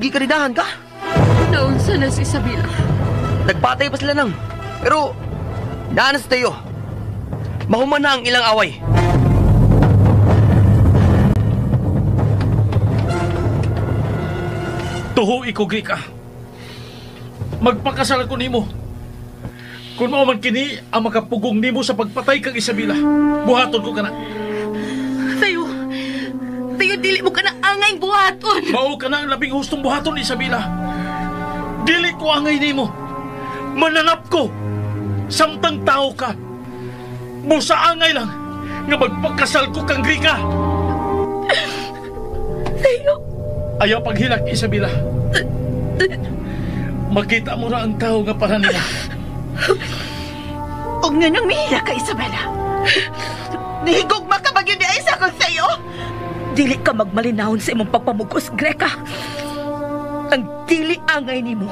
E: gikaridahan ka?
G: Naunsa na si Isabela.
E: Nagpatay pa sila nang. Pero daan na sa tayo. Mahuman na ang ilang away.
C: Tuho iko, Grika. Magpakasal ko nimo. Kung mao man kini ang makapugong nimo sa pagpatay kang Isabela, buhaton ko kana.
D: Tayo, Tayo, dili mo ka na angay buhaton.
C: Mao ka na ang labing hustong buhaton, Isabela. Dili ko angay nimo. Mananap ko. Samtang tao ka. Busa angay lang nga magpakasal ko kang Grika.
D: Tayo.
C: Ayaw paghilak, Isabela. Makita mo na ang tao nga para nila.
F: Og nga nang mihila ka, Isabela. Nahigugma ka ba yun di ay sakol sa'yo?
D: Dili ka magmalinahon sa imong pagpamugos, Greka. Ang dili angay nimo,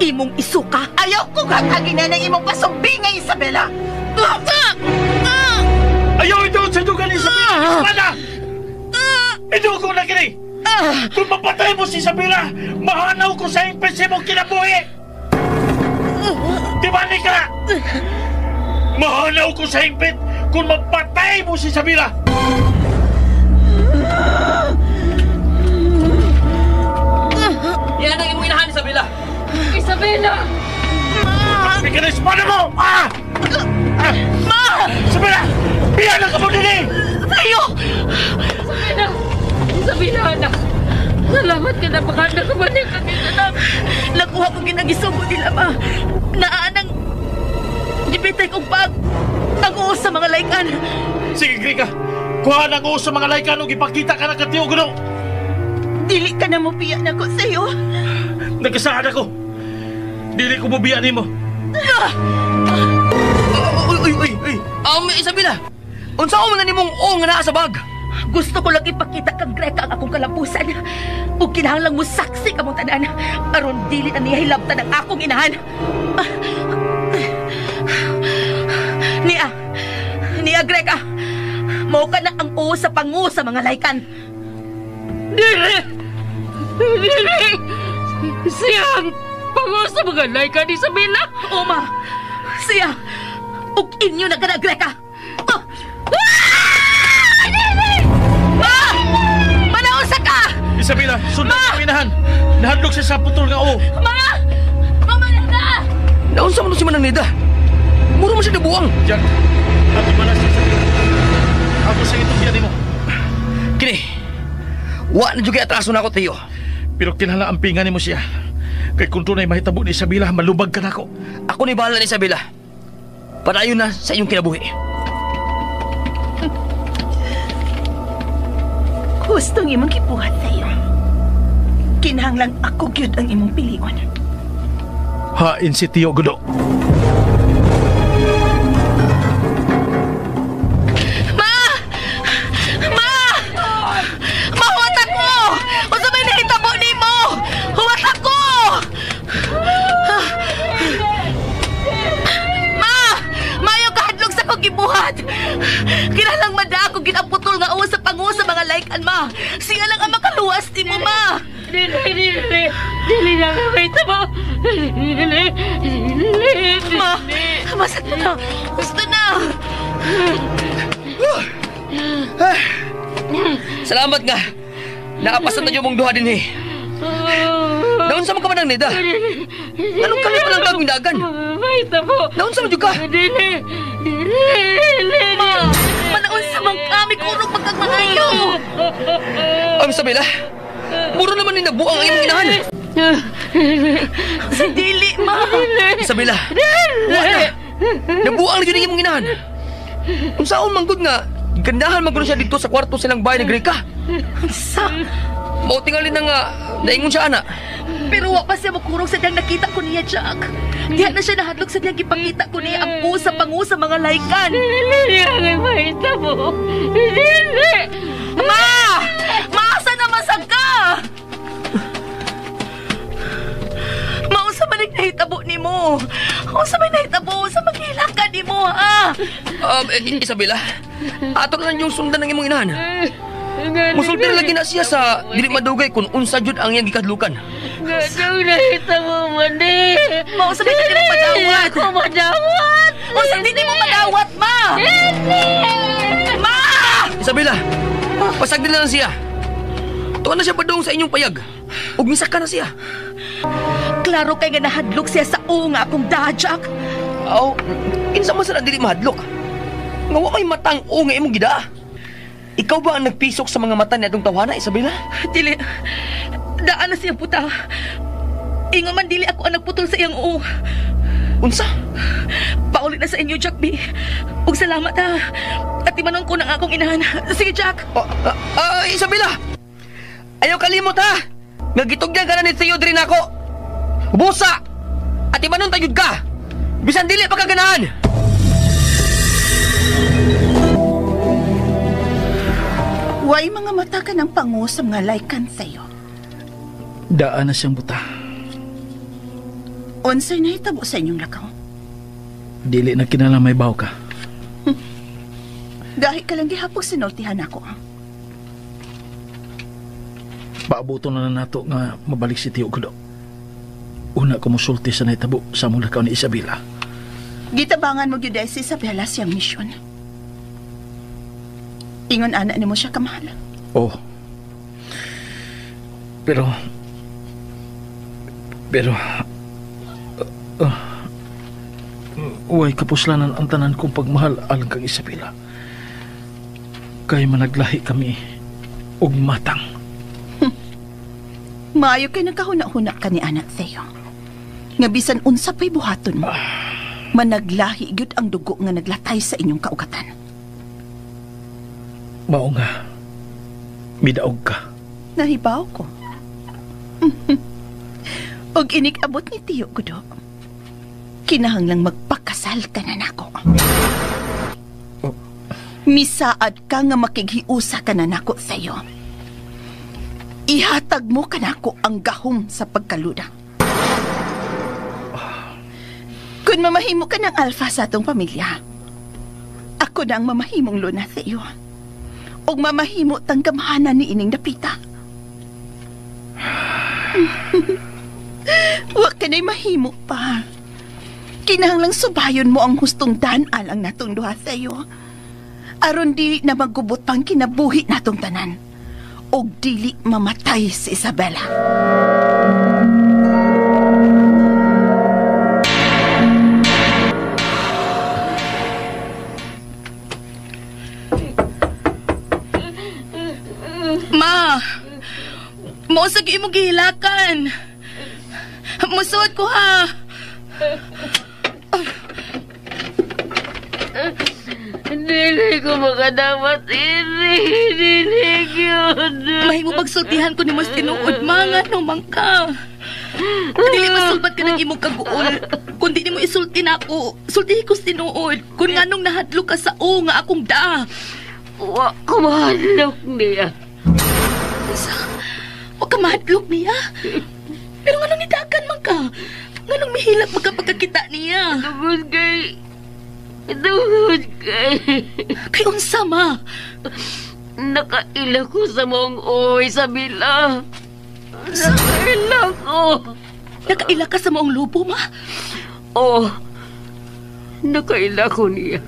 D: imong isuka.
F: Ayaw ko hatagin na ng imong pasumbingay, Isabela!
C: Ayaw ito sa dugan ni Isabela! Espada! Idugo na kini! Kung mapatay mo si Isabela, mahanaw ko sa impes mong kinabuhi! Di ba, Nika? Mahanaw ko sa impit kung mapatay mo si Isabela!
E: Yan ang imong inahan, Isabela!
G: Isabela!
C: Bigyan na espada mo! Ah! Ah!
D: Ma!
C: Isabela! Biyan ang kamo din eh!
D: Tayo!
G: Isabela! Isabela, anak! Salamat ka na baka nakabalik ka dito, anak!
D: Nakuha ko ginagisugo nila, ma. Naanang gibitay kong pag ang uos sa mga laikan.
C: Sige, Grika! Kuha ng uos sa mga laikan ug ipakita ka na katiyo guno!
F: Dili ka na mo piya na ko sa'yo.
C: Nagkasahan ako! Dili ko mubiya nimo.
E: Uy, uy, uy, uy! Isabela! Unsa man na nimong o nga naa sa bag?
D: Gusto ko lang ipakita kang Greka ang akong kalapusan. Ug kinahanglang mo saksi kamong tanan aron dili na niya hilabtan ang akong inahan. Niya! Niya, Greka! Mao ka na ang uo sa pangu sa mga laikan.
G: Dili! Dili! Siya ang pango sa mga laikan, Isabela!
D: Oma! Siya! Ug inyo na ka na, Greka! Ah! Ma! Manaunsa ka!
C: Isabela, sundan ang inahan! Nahadlok siya sa putol nga o!
D: Ma! Mama na na!
E: Naunsa man si Manang Nida? Muro mo siya nabuang!
C: Jack, ato ba na si Isabela? Ako sa itong biyan nimo.
E: Kini, wa na jud kay atraso na ako, Teo.
C: Pero kinahanglan ang pinga nimo siya. Kay kung tunay mahitabo ni Isabela, malubag ka nako.
E: Ako ni bahala ni Isabela. Padayon na sa iyong kinabuhi.
F: Gustong imong gibuhat sa'yo. Kinahanglang ako gyud ang imong pilion.
C: Hain si Tio Gudo.
D: Ma! Ma! Mahuwat ako! Unsa may nahitabo nimo? Huwat ako! Ma! Mayo kahadlok sa akong gibuhat! Kinahanglang mada ako ginaputol nga uo sa pangu sa mga laikan, ma! Siya lang ang makaluwas nimo, ma!
G: Dili, dili! Dili na kami tabo! Dili! Dili!
D: Ma! Masakit na! Gusto na!
E: Salamat nga. Nakapasan na yung mong duha din eh. Naunsa man ka man ang Nida? Anong kali pa lang kagong dagan?
G: May tabo!
E: Naunsa man jud ka?
G: Dili! Dili! Dili!
D: Ma! Manaunsa man kami kurog magkagmaayo!
E: Isabela, muro naman ni nabuang ang imong inahan.
D: Si Dili, ma!
E: Isabela, wa na. Nabuang na jud ang imong inahan. Unsaon man gud nga gandahan man gud siya dito sa kwarto silang bahay ni Greka.
D: Sa...
E: Mao tingali na nga naingon siya ana.
D: Pero wa pa siya makurog sa diyang nakita ko niya, Jack. Diya na siya nahadlok sa diyang gipakita ko niya ang pusa pangu sa mga laikan.
G: Dili na kami tabo! Dili!
D: Ma! Maasa na masag ka? Mausa man ang nahitabo nimo. Unsa may nahitabo sa maghilaka nimo, ha?
E: Isabela, ato na lang yung sundan ng imong inahan. Musulti lagi na siya sa dili madugay kung unsa jud ang iyang gikadlukan.
G: Nganong nahitabo man eh!
D: Mausa may dili mo madawat.
G: Ako madawat!
D: Unsa dili mo madawat, ma? Ma!
E: Isabela, pasag din lang siya. Tuwa na siya padung sa inyong payag. Ug misaka na siya.
D: Klaro kay nga nahadlok siya sa o nga akong daha, Jack.
E: Aw, kinsa man sa na dili mahadlok? Nga wa may matang o nga imong gidaa. Ikaw ba ang nagpisok sa mga mata ni atong tawhana, Isabela?
D: Dili. Daan na siya puta. Ingon man dili ako ang nagputol sa iyang oo.
E: Unsa?
D: Paulit na sa inyo, Jack B. Ug salamat ha. At timanon ko ng akong inahan. Sige, Jack.
E: Isabela! Ayaw kalimot ha! Nagitugyan ka na ni Theo diri nako. Busa! At imanon tayud ka! Bisan dili pa kaganahan!
F: Way mga mata ka ng pango sa mga laikan sa'yo.
C: Daan na siyang buta.
F: Unsay nahitabo sa inyong lakaw?
C: Dili na kinala may baw ka.
F: Dahil ka lang gihapog sinultihan ako.
C: Paabuto na nato nga mabalik si Tiyo Gudo. Una ko musulti sa nahitabo sa among lakaw ni Isabela.
F: Gitabangan mo gyud si Isabela siyang misyon. Ingon ana nimo siya kamahal.
C: Oh. Pero way kapuslanan ang tanan kong pagmahal alang kang Isabela. Kay managlahi kami og matang.
F: Maayo kay nagkahuna-huna ka ni anak Theo. Nga bisan unsa pa'y buhaton mo, managlahi gyud ang dugo nga naglatay sa inyong kaugatan.
C: Mao nga, midaog ka.
F: Nahibaw ko. Og inig-abot ni Tiyo Gudo, kinahanglang magpakasal ka na nako.
C: Oh.
F: Misaad ka nga makighiusa ka na nako sa'yo. Ihatag mo ka nako ang gahom sa pagkaluda. Kung mamahimo ka ng alfa sa atong pamilya, ako na ang mamahimong luna sa iyo. Og mamahimo tang gamhanan ni ining dapita. Wa ka na'y mahimo pa. Kinahanglang subayon mo ang hustong dan-al ang natong duha sa iyo. Aron dili na magubot pang kinabuhi natong tanan. Og dili mamatay si Isabela.
D: Ma! Mausag imong gihilakan. Musuot ko ha.
G: Dili ko makadawat ini. Dili yun.
D: Mahimo pagsultihan ko ni mas tinuod, ma. Nga no, man ka. Dili masulbat ka ng imong kaguol. Kung di mo isulti na ako, sultihi ko sa tinuod. Kung nga nung nahadlok ka sa o nga akong daa.
G: Wa ko mahadlok niya.
D: Wa ka mahadlok niya? Pero nga nung nidakan man ka? Nga nung mihilak magkapagkakita niya?
G: Tungod kay...
D: Kay unsa, ma?
G: Nakaila ko sa mong oy, Isabela. Nakaila ko.
D: Nakaila ka sa maong lubo, ma?
G: Oo. Nakaila ko niya.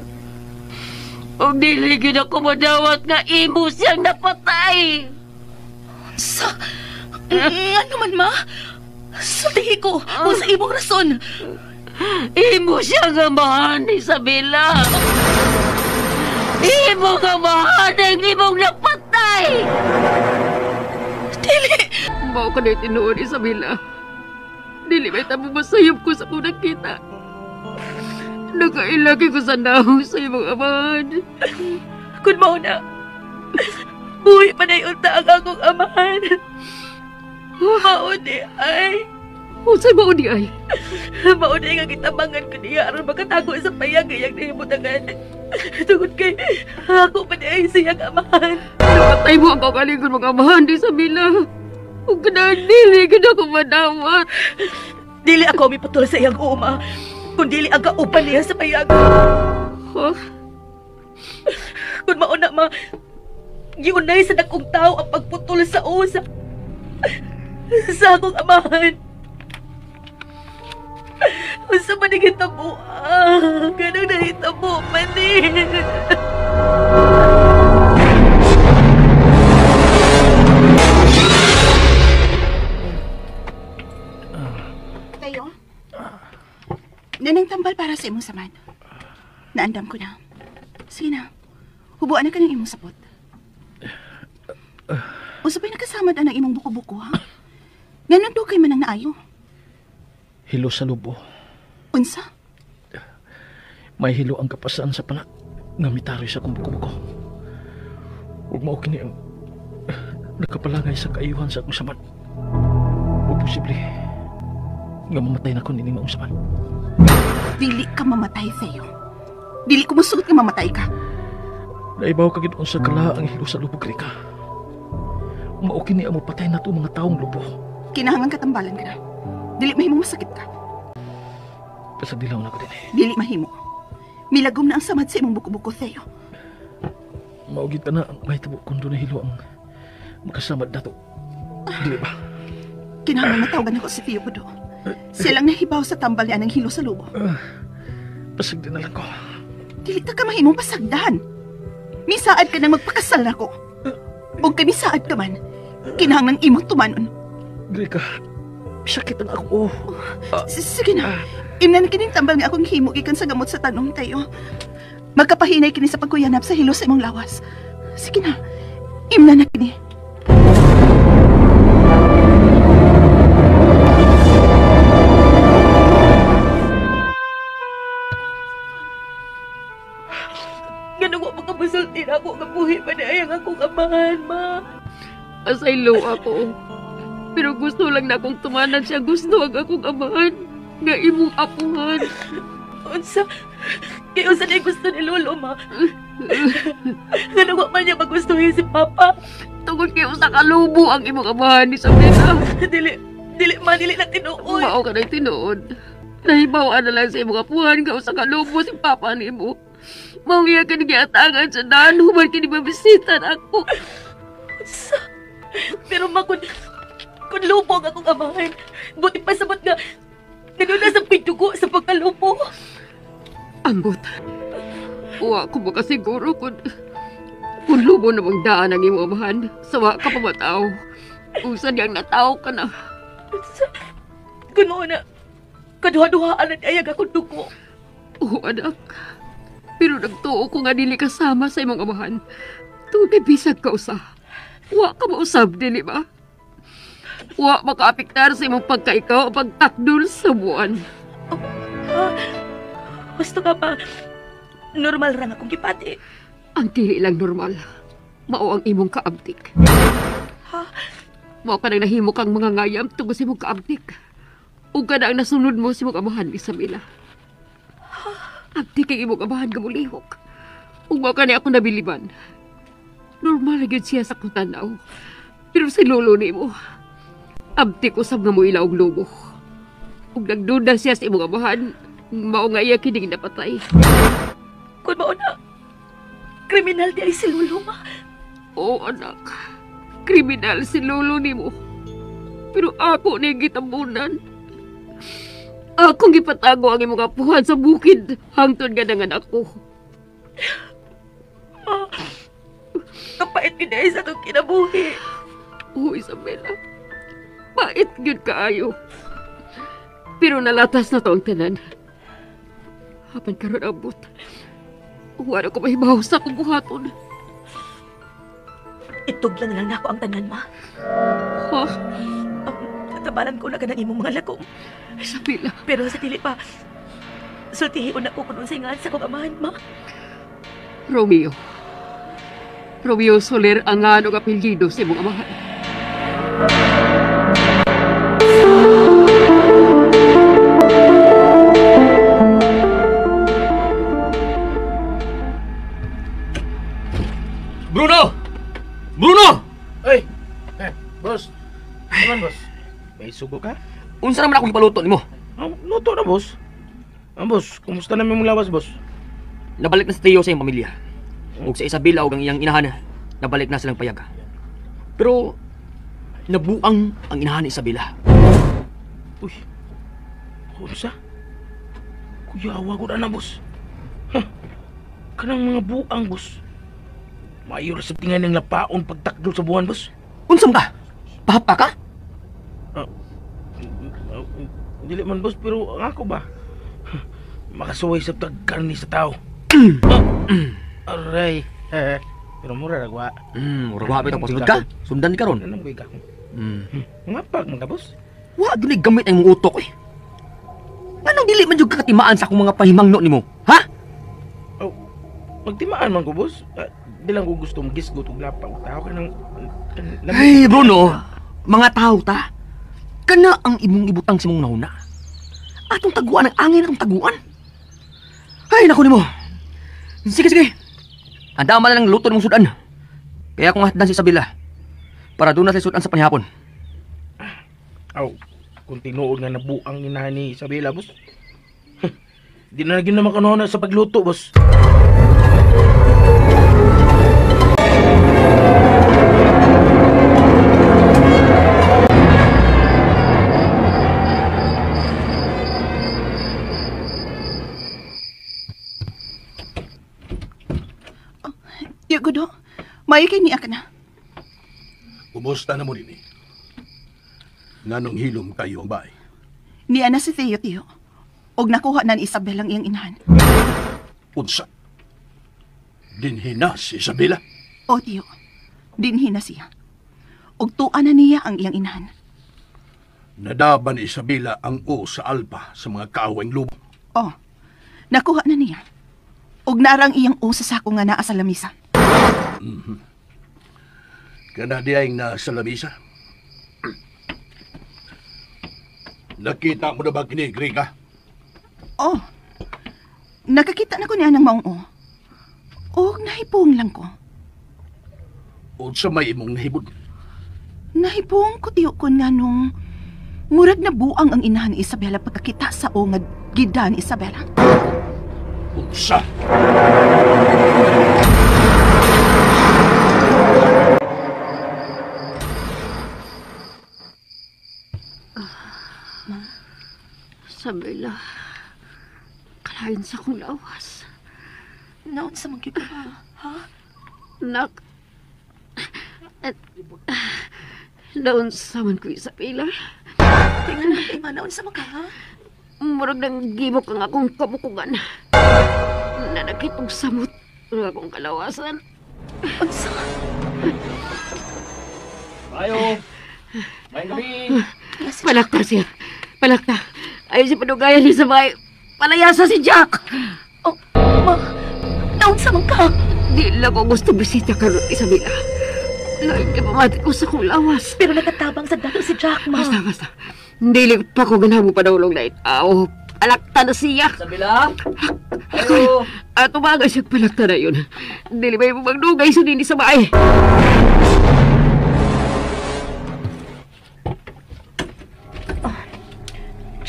G: O dili gyud ako madawat nga imo siyang napatay.
D: Sa... Ano man, ma? Sultihi ko kung sa imong rason.
G: Imo siyang amahan, Isabela. Imo nga amahan ang imong napatay.
D: Dili!
G: Mao ka na tinuod, Isabela. Dili may tabo masayop ko sa kung nakita. Nakailagi ko sa naong sa imong amahan.
D: Kung mao na, buhi pa na unta ang akong amahan. Mao di ay.
G: Unsay mao di ay?
D: Mao di nga gitabangan ko niya aron makatago sa payag iyang nahimutangan. Tungod kay ako pa di ay siyang amahan.
G: Napatay mo ang kaugalingon mga amahan, Isabela. Ug dili gid ako madawat.
D: Dili ako miputol sa iyang uma, kun dili ang kauban niya sa payag.
G: Huh?
D: Kun mao na, ma, giunay sa dakong tao ang pagputol sa usa sa akong amahan. Unsa man ni gitabo? Ganun nahitabo man ni.
F: Tayo? Nanang tambal para sa imong samad. Naandam ko na. Sige na. Hubuan na ka ng imong sapot. Usapay nakasamad ang imong buko-buko, ha? Ganun do kay manang naayo.
C: Hilo sa lubo.
F: Unsa?
C: May hilo ang kapasan sa pana nga mitaroy sa akong buko-buko. Ug mao kini ang nakapalangay sa kaayuhan sa akong samad. Ug posible nga mamatay na ko nining maong samad.
F: Dili ka mamatay, Theo. Dili ko musugot nga mamatay ka.
C: Naibaw ka gid unsa kala ang hilo sa lubog, Rika. Mao kini ang mopatay nato mga taong lubo.
F: Kinahanglan katambalan ka na. Dili mahimo masakit ka.
C: Pasagdilaw na ko din eh.
F: Dili mahimo. Milagom na ang samad sa imong buko-buko, Theo.
C: Mao gid ka na ang mahitabo kung doon hilo ang makasamad nato. Dili ba?
F: Kinahanglan matawagan ako si Theo Budo. Siya lang nahibaw sa tambal niya ng hilo sa lubo.
C: Pasagdi na lang ko.
F: Dili ta ka mahimong pasagdan. Misaad ka nang magpakasal nako. O kay misaad ka man, kinahanglan imong tumanon.
C: Rika, sakit ang ako.
F: Sige na. Imna na kining tambal nga akong himo gikan sa gamot sa tanong, Theo. Magkapahinay kini sa pagkuyanap sa hilo sa imong lawas. Sige na. Imna na kini.
D: Ganun ko makapasulti na ako nga buhi pa na ang akong amahan, ma.
G: Pasaylo ako. Pero gusto lang na akong tumanan siya. Gusto ang akong amahan. Nga imong apuhan.
D: Unsa? Kaya unsa na gusto ni Lolo, ma? Ganun ko man niya magustuhin si Papa.
G: Tungod kay usa ka lubo ang imong amahan ni Isabela.
D: Dili, dili ma, dili na tinuod.
G: Mao ka na tinuod. Nahibaw na lang sa imong apuhan nga usa ka lubo si Papa nimo. Mao iya ka giatangan sa daan human kini mabisitan ako.
D: Unsa? Pero ma, kun lubo ang akong amahan, buti pa sabot nga ganun sa pidugo sa pagkalubo.
G: Ambot. Wa ko makasiguro kung lubo na bang daan ang imong amahan, sawa ka pa matao. Usa niyang natao ka na.
D: Kuno na, kaduha-duhaan na ayag akong dugo.
G: Oo, anak. Pero nagtuo ko nga dili kasama sa imong amahan. Tungod kay bisag ka usa. Wa ka mausab, dili ba? Wa makaapektar sa imong pagkaikaw o pagtakdol sa buwan.
D: Gusto ka pa. Normal ra nga akong gipati.
G: Ang dili lang normal. Mao ang imong kaabtik.
D: Ha?
G: Mao ka nang nahimo kang mga ngayam tungod sa imong kaabtik. Ug kada ang nasunod mo sa imong amahan, Isabela. Abtik ang imong amahan nga mulihok. Ug mao ka ni ako nabiliban. Normal na gyud siya sa akong tanaw. Pero si lolo nimo, abtik usab nga moila og lobo. Ug nagduda siya sa imong amahan, mao nga iya kining napatay.
D: Kun mao na, kriminal di ay si lolo, ma.
G: Oo, anak. Kriminal si lolo nimo. Pero ako na gitabunan. Akong gipatago ang imong apuhan sa bukid hangtod nga nangan ako.
D: Ma, kapait gyud ay sa atong kinabuhi.
G: Oo, Isabela. Pait gyud kaayo. Pero nalatas na to ang tanan. Hapan karon abot. Wala ko mahibaw sa akong buhaton.
D: Ituglan na lang nako ang tanan, ma.
G: Ha?
D: Tatabalan ko na ka ng imong mga lagom.
G: Isabela.
D: Pero sa dili pa, sultihion ako kung unsay ngan sa akong amahan, ma.
G: Romeo. Romeo Soler ang nga og apelyido sa imong amahan.
E: Bruno! Bruno!
H: Ay! Boss. Naman, boss. May sugo ka?
E: Unsa naman akong ipaluto nimo?
H: Luto na, boss. Boss, kumusta na imong lawas, boss?
E: Nabalik na si Theo sa iyang pamilya. Ug sa Isabela ug ang iyang inahan, nabalik na silang payag. Pero nabuang ang inahan ni Isabela.
H: Uy. Unsa? Kuyawa ko na, boss. Huh. Kanang mga buang, boss. Mayor sa tingay ng lapaon pagtakdo sa buwan, boss.
E: Unsa man ka? Papa ka?
H: Dili man, boss, pero ang ako ba? Makasuway sa tagkarni sa tao. Aray. Pero mura ragwa.
E: Mura ragwa bitaw pasunod ka. Sundan ka ron.
H: Anong ka? Ngapag man ka, boss.
E: Wa gyud gamit ang imong utok eh. Nganong dili man jud ka katimaan sa akong mga pahimangno nimo? Ha?
H: Oh, magtimaan man ko, boss. Di lang ko gusto magisgot og lapang tao ka nang
E: Hey, Bruno, mga tao ta. Kana ang imong ibutang sa imong nahuna. Atong taguan ang angin atong taguan. Ay, naku nimo. Sige, sige. Handa man lang luto ng sudan. Kaya kung hatdan si Isabela, para doon na sa sudan sa panihapon.
H: Aw, kung tinuod nga nabuang inahan ni Isabela, boss. Di na lagi naman kanuha na sa pagluto, boss.
F: Tiyo, Gudo. Maayo kay niya ka na.
I: Kumusta na mo din eh? Nganong hilom kayo ang baay?
F: Niya na si Theo, tiyo. Og nakuha na ni Isabel ang iyang inahan.
I: Unsa? Dinhi na si Isabela?
F: O, tiyo. Dinhi na siya. Og tuwa na niya ang iyang inahan.
I: Nadaban ni Isabela ang o sa alpa sa mga kaawang lubo.
F: O, nakuha na niya. Og narang iyang o sa sako nga naa sa lamisa.
I: Mm-hmm. Kana diay na sa lamisa. Nakita mo na ba kini, Grega?
F: Oh, nakakita na ko niya ng maong o. Og nahipong lang ko.
I: Unsa may imong nahibod?
F: Nahipong ko tiyo ko nga nung murag na buang ang inahan ni Isabela pagkakita sa o nga gida ni Isabela.
I: Unsa?
G: Ma, Isabela, kalain sa kong lawas.
D: Naon sa mga ka, ha?
G: Nak, naon sa man ko, Isabela.
D: Tingnan mo, ma, naon sa mga ha?
G: Murag nang gibok ang akong kabukugan. Nanakit og samot ang akong kalawasan.
D: Unsa?
E: Ayo. May gabi.
G: Palakta siya. Palakta. Ayaw siya padugayan niya sa bahay. Palayasa si Jack.
D: Oh, ma. Naunsa man ka?
G: Di lang ko gusto bisita karon, Isabela. Lain ka pamati ko sa kong lawas.
D: Pero nakatabang sa dato si Jack, ma.
G: Basta, basta. Dili pa ko ganahan mo padulong lait. Aw, palakta na siya.
E: Isabela? Ayo.
G: At umaga siya palakta na yun. Dili ba yung magdugay sa nini sa bahay?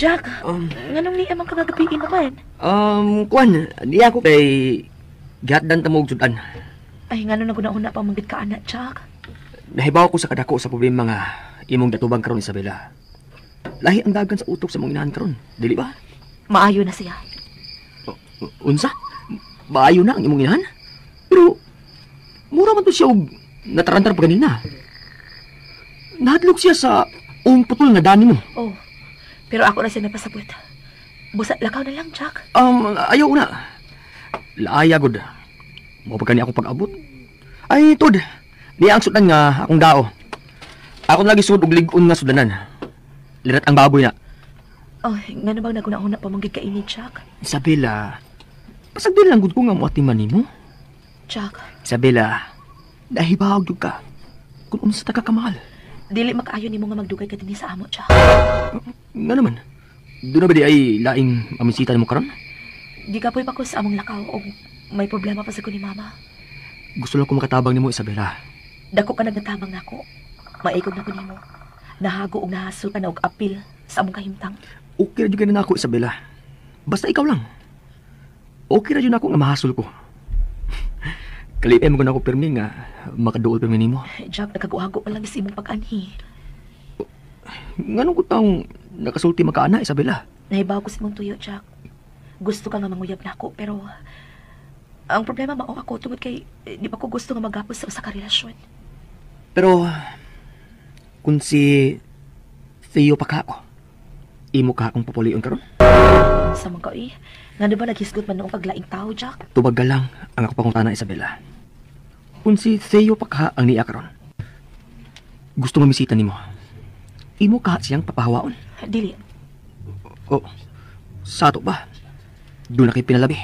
D: Jack, nganong niya man kagagabiin naman?
E: Kuan, niya ako kay gihatdan ta mo og sudan.
D: Ay, ngano na guna-una pa manggit ka, anak, Jack?
E: Nahibaw ko sa kadako sa problema nga imong datubang karon, Isabela. Lahi ang dagan sa utok sa mong inahan karon, dili ba?
D: Maayo na siya.
E: Unsa? Maayo na ang imong inahan? Pero mura man to siya og natarantar pa ganina. Nahadlok siya sa uong putol nga dani mo.
D: Oh. Pero ako na siya napasabot. Busa, lakaw na lang, Jack.
E: Ayaw na. Laaya, god. Mao pa gani akong pag-abot. Ay, tod. Niya ang sudan nga akong dao. Ako lagi sud og lig-on nga sudanan. Lirat ang baboy na.
D: Oh, ngano bang naguna-una pa manggid ka ini, Jack?
E: Isabela, pasagdil lang gud ko nga moatiman nimo.
D: Jack.
E: Isabela, nahibawag jud ka kung unsa ta ka kamahal.
D: Dili makaayo nimo nga magdugay ka dinhi sa amo, Jack.
E: Nga naman. Doon na ba di ay laing amisita nimo karon?
D: Gigapoy pa ko sa among lakaw og may problema pa sa ko ni Mama.
E: Gusto lang ko makatabang nimo, Isabela.
D: Dako ka nagnatabang nako. Maikog na ko nimo. Nahago og nahasol ka na og apil sa among kahimtang.
E: Okay ra jud kay nako, Isabela. Basta ikaw lang. Okay ra jud nako nga mahasol ko. Kalipay mo ko pirmi nga makaduol pirmi nimo.
D: Jack, nakaguhago pa lang sa imong pag-anhi.
E: Nganong ko taong nakasulti makaana, Isabela?
D: Nahibaw ko sa imong tuyo, Jack. Gusto ka nga manguyab nako, pero ang problema mao ako tungod kay di pa ko gusto nga magapos sa usa ka relasyon.
E: Pero kung si Theo pa ka ako, imo ka akong papulion karon?
D: Sa mga kaoy, ngano ba naghisgot man noong paglaing tao, Jack?
E: Tubag ka lang ang ako pangutana, Isabela. Kung si Theo pa ka ang niya karon, gusto mamisita nimo. Imo ka siyang papahawaon?
D: Dili.
E: O, sa ato ba? Doon na kay pinalabi.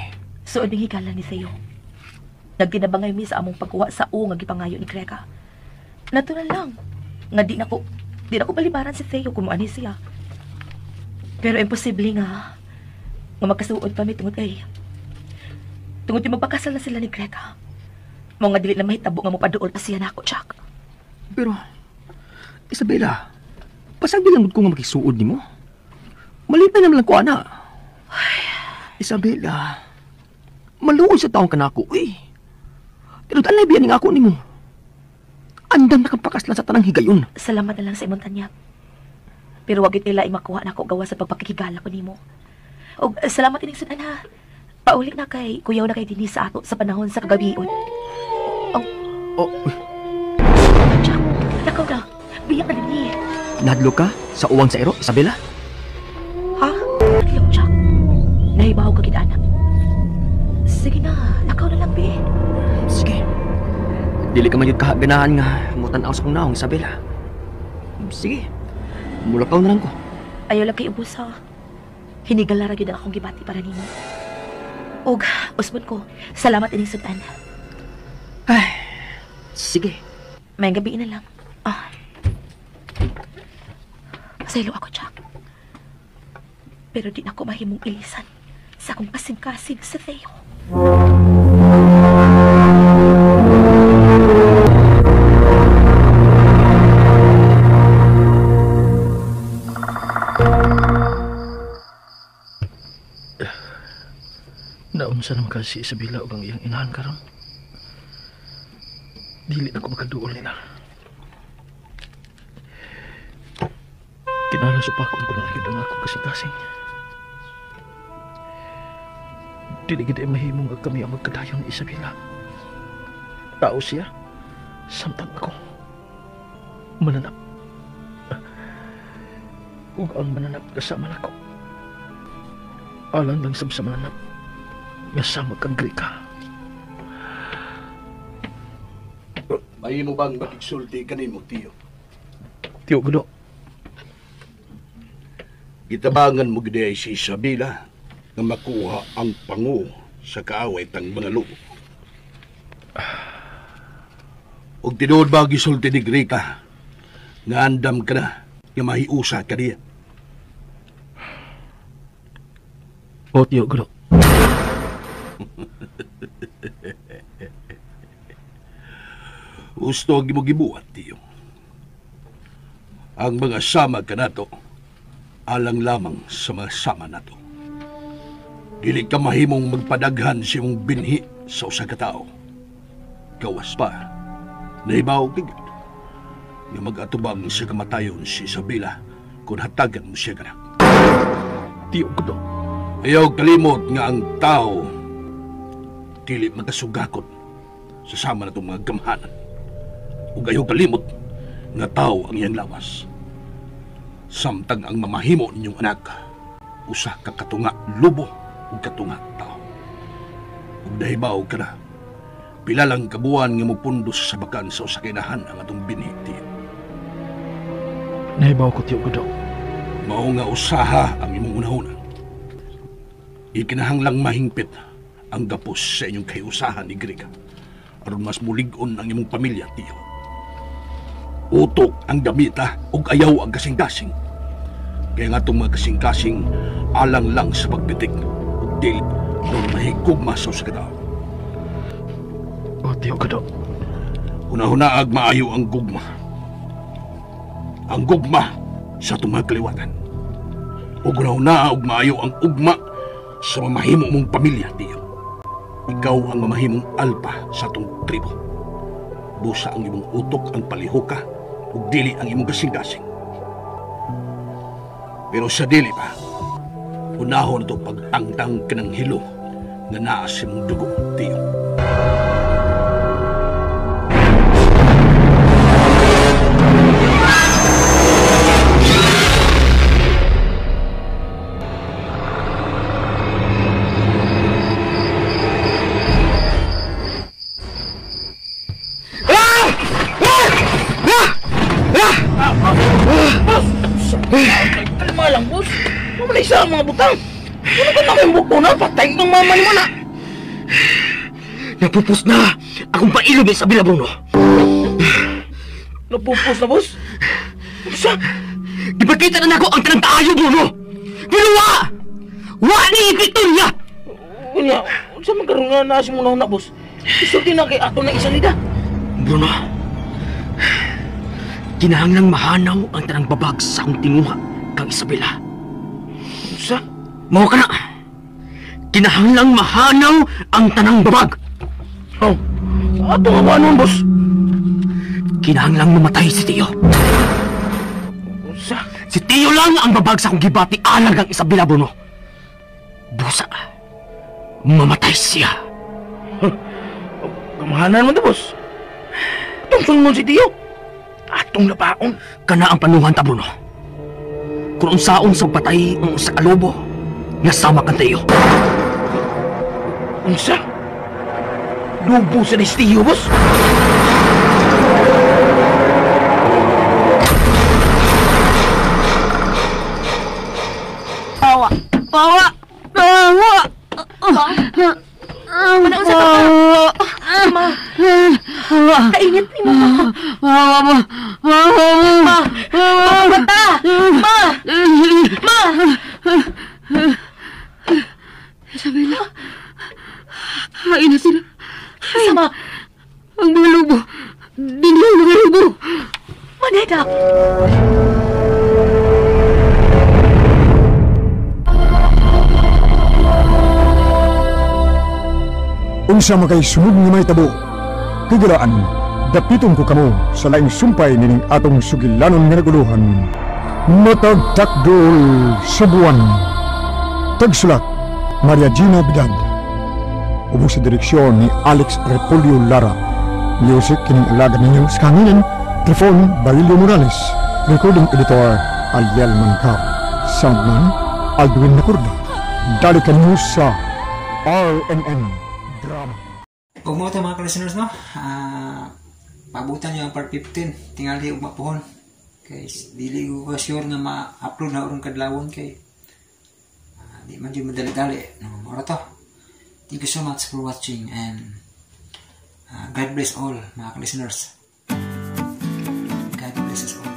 D: Suod ning higala ni Theo. Nagtinabangay mi sa among pagkuha sa u nga gipangayo ni Grega. Natural lang nga di nako balibaran si Theo kung moani siya. Pero imposible nga magkasuod pa mi tungod kay magpakasal na sila ni Grega. Mao nga dili na mahitabo nga mopaduol pa siya nako, Jack.
E: Pero, Isabela, pasagdi lang ko nga makisuod nimo. Malipay naman lang ko, ana. Isabela, maluoy sa taong kanako, uy. Pero alay biyan nga ako nimo. Andam na kang pakaslan sa tanang higayon.
D: Salamat na lang sa imong tanyag. Pero wag gyud nila makuha nako gawa sa pagpakikigala ko nimo. Og salamat ining sudan ha. Paulit na kay kuyaw na kay dinhi sa ato sa panahon sa kagabion.
E: Oh.
D: Jack, lakaw na. Biyak na dinhi.
E: Nahadlok ka sa uwang sa ero, Isabela?
D: Ha? Nahadlok, Jack. Nahibaw ka gid ana. Sige na, lakaw na lang, bi.
E: Sige. Dili ka man yun kahaganahan nga mutan-aw sa kong naong, Isabela. Sige. Mulakaw na lang ko.
D: Ayaw lang kay ubos, ha. Hinigala ra gyud ang akong gibati para nimo. Og, usbon ko. Salamat ining sudan.
E: Ay, sige.
D: May gabi na lang. Ah. Pasaylo ako, Jack. Pero di na ako mahimong ilisan sa akong kasing-kasing sa Theo.
C: Naunsa naman kasi si Isabela og ang iyang inahan karon. Dili na ko makaduol nila. Kinahanglan supakon ko na gyud ang akong kasing-kasing. Dili gid ay mahimong nga kami ang magkadayon ni Isabela. Tao siya, samtang ako mananap. Ug ang mananap kasama nako. Alang lang sab sa mananap nga sama kang Grika.
I: Mahimo bang makigsulti kanimo, Tiyo?
C: Tiyo, Gudo.
I: Gitabangan mo gid ay si Isabela nga makuha ang pango sa kaaway tang mga luo. Ug tinuod ba gisulti ni Grika nga andam ka na nga mahiusa ka niya?
C: O, Tiyo, Gudo.
I: Gusto ang imong gibuhat, Tiyo. Ang mga sama ka nato, alang lamang sa mga sama nato. Dili ka mahimong magpadaghan sa imong binhi sa usa ka tawo. Gawas pa, nahibaw ka gyud nga mag-atubang sa kamatayon si Isabela kung hatagan mo siya ganak.
C: Tiyo, Gudo.
I: Ayaw kalimot nga ang tao dili makasugakot sa sama natong mga gamhanan. Ug ayaw kalimot nga tao ang iyang lawas. Samtang ang mamahimo ninyong anak, usa ka katunga lubo ug katunga tao. Ug nahibaw ka na, pila lang kabuan nga mopundo sa sabakan sa usa ka inahan ang atong binhi, Tiyo.
C: Nahibaw ko, Tiyo Gudo.
I: Mao nga usaha ang imong unahuna. Ikinahanglang mahingpit ang gapos sa inyong kahiusahan ni Grika aron mas mulig-on ang imong pamilya, Tiyo. Utok ang gamita ug ayaw ang kasing-kasing. Kaya nga itong mga kasing-kasing alang lang sa pagpitik ug dili aron mahigugma sa usa ka tawo.
C: O, Tiyo Gudo.
I: Hunahuna ag maayo ang gugma. Ang gugma sa atong mga kaliwatan. Ug hunahuna og maayo ang ugma sa mamahimo mong pamilya, Tiyo. Ikaw ang mamahimong alpa sa atong tribo. Busa ang imong utok ang palihoka ug dili ang imong kasing-kasing. Pero sa dili pa, unahon ito pagtangtang ka ng hilo nga naa sa imong dugo, Tiyo.
H: Kalma lang, boss. Mamalay sa mga butang. Ano ka namin bukto na? Patay ng mama ni mo na.
E: Napupos na akong pailog ni Isabela, Bruno.
H: Napupos na, boss? Sa?
E: Gipakita na nako ang tanang kaayo, Bruno. Pero wa! Wa ni epekto niya!
H: Unya, unsa man karon nga naa si muna na, boss? Isulti na kay ato na isalida.
E: Bruno, kinahanglang mahanaw ang tanang babag sa akong tinguha kang Isabela.
H: Unsa?
E: Mao ka na. Kinahanglang mahanaw ang tanang babag.
H: Oh, ato nga wanon, boss.
E: Kinahanglang mamatay si Tio.
H: Unsa?
E: Si Tio lang ang babag sa akong gibati alang kang Isabela, Bruno. Busa, mamatay siya.
H: Kamahanan mo to, boss. Atong sungon si Tio. Atong lapaon.
E: Kana ang panuhan ta, Bruno. Kung unsaon sa patay ang usa ka lobo, nga sama kang Tio.
H: Unsa? Lobo sa ni Tio, boss?
D: Awa! Awa! Awa! Manaon sa ka? Ma! Kainit ni mo, ma! Ma! Ma! Bata! Ma! Ma!
G: Isabela, hain na sila.
D: Sama!
G: Ang mga lobo. Dinhi ang mga lobo.
D: Maneda!
B: Unsa makay sunod nga mahitabo? Kagalaan, dapiton ko kamo sa laing sumpay nining atong sugilanon nga naguluhan. Matag takdol sa buwan. Tagsulat, Maria Gina Bidad. Ubos sa direksyon ni Alex Repolyo Lara. Music kining alagad ninyo sa kanginan, Trifon Barillo Morales. Recording editor, Aliel Mancao. Soundman, Aldwin Nacorda. Dali kanyo sa RNN Drama.
A: Ug mo to mga listeners, no? Pabutan niyo ang part 15. Tingali ugma pohon. Kay dili ko sure nga ma-upload na urong kadlawon kay di man jud madali-dali. No, mao ra to. Thank you so much for watching and God bless all mga listeners. God bless us all.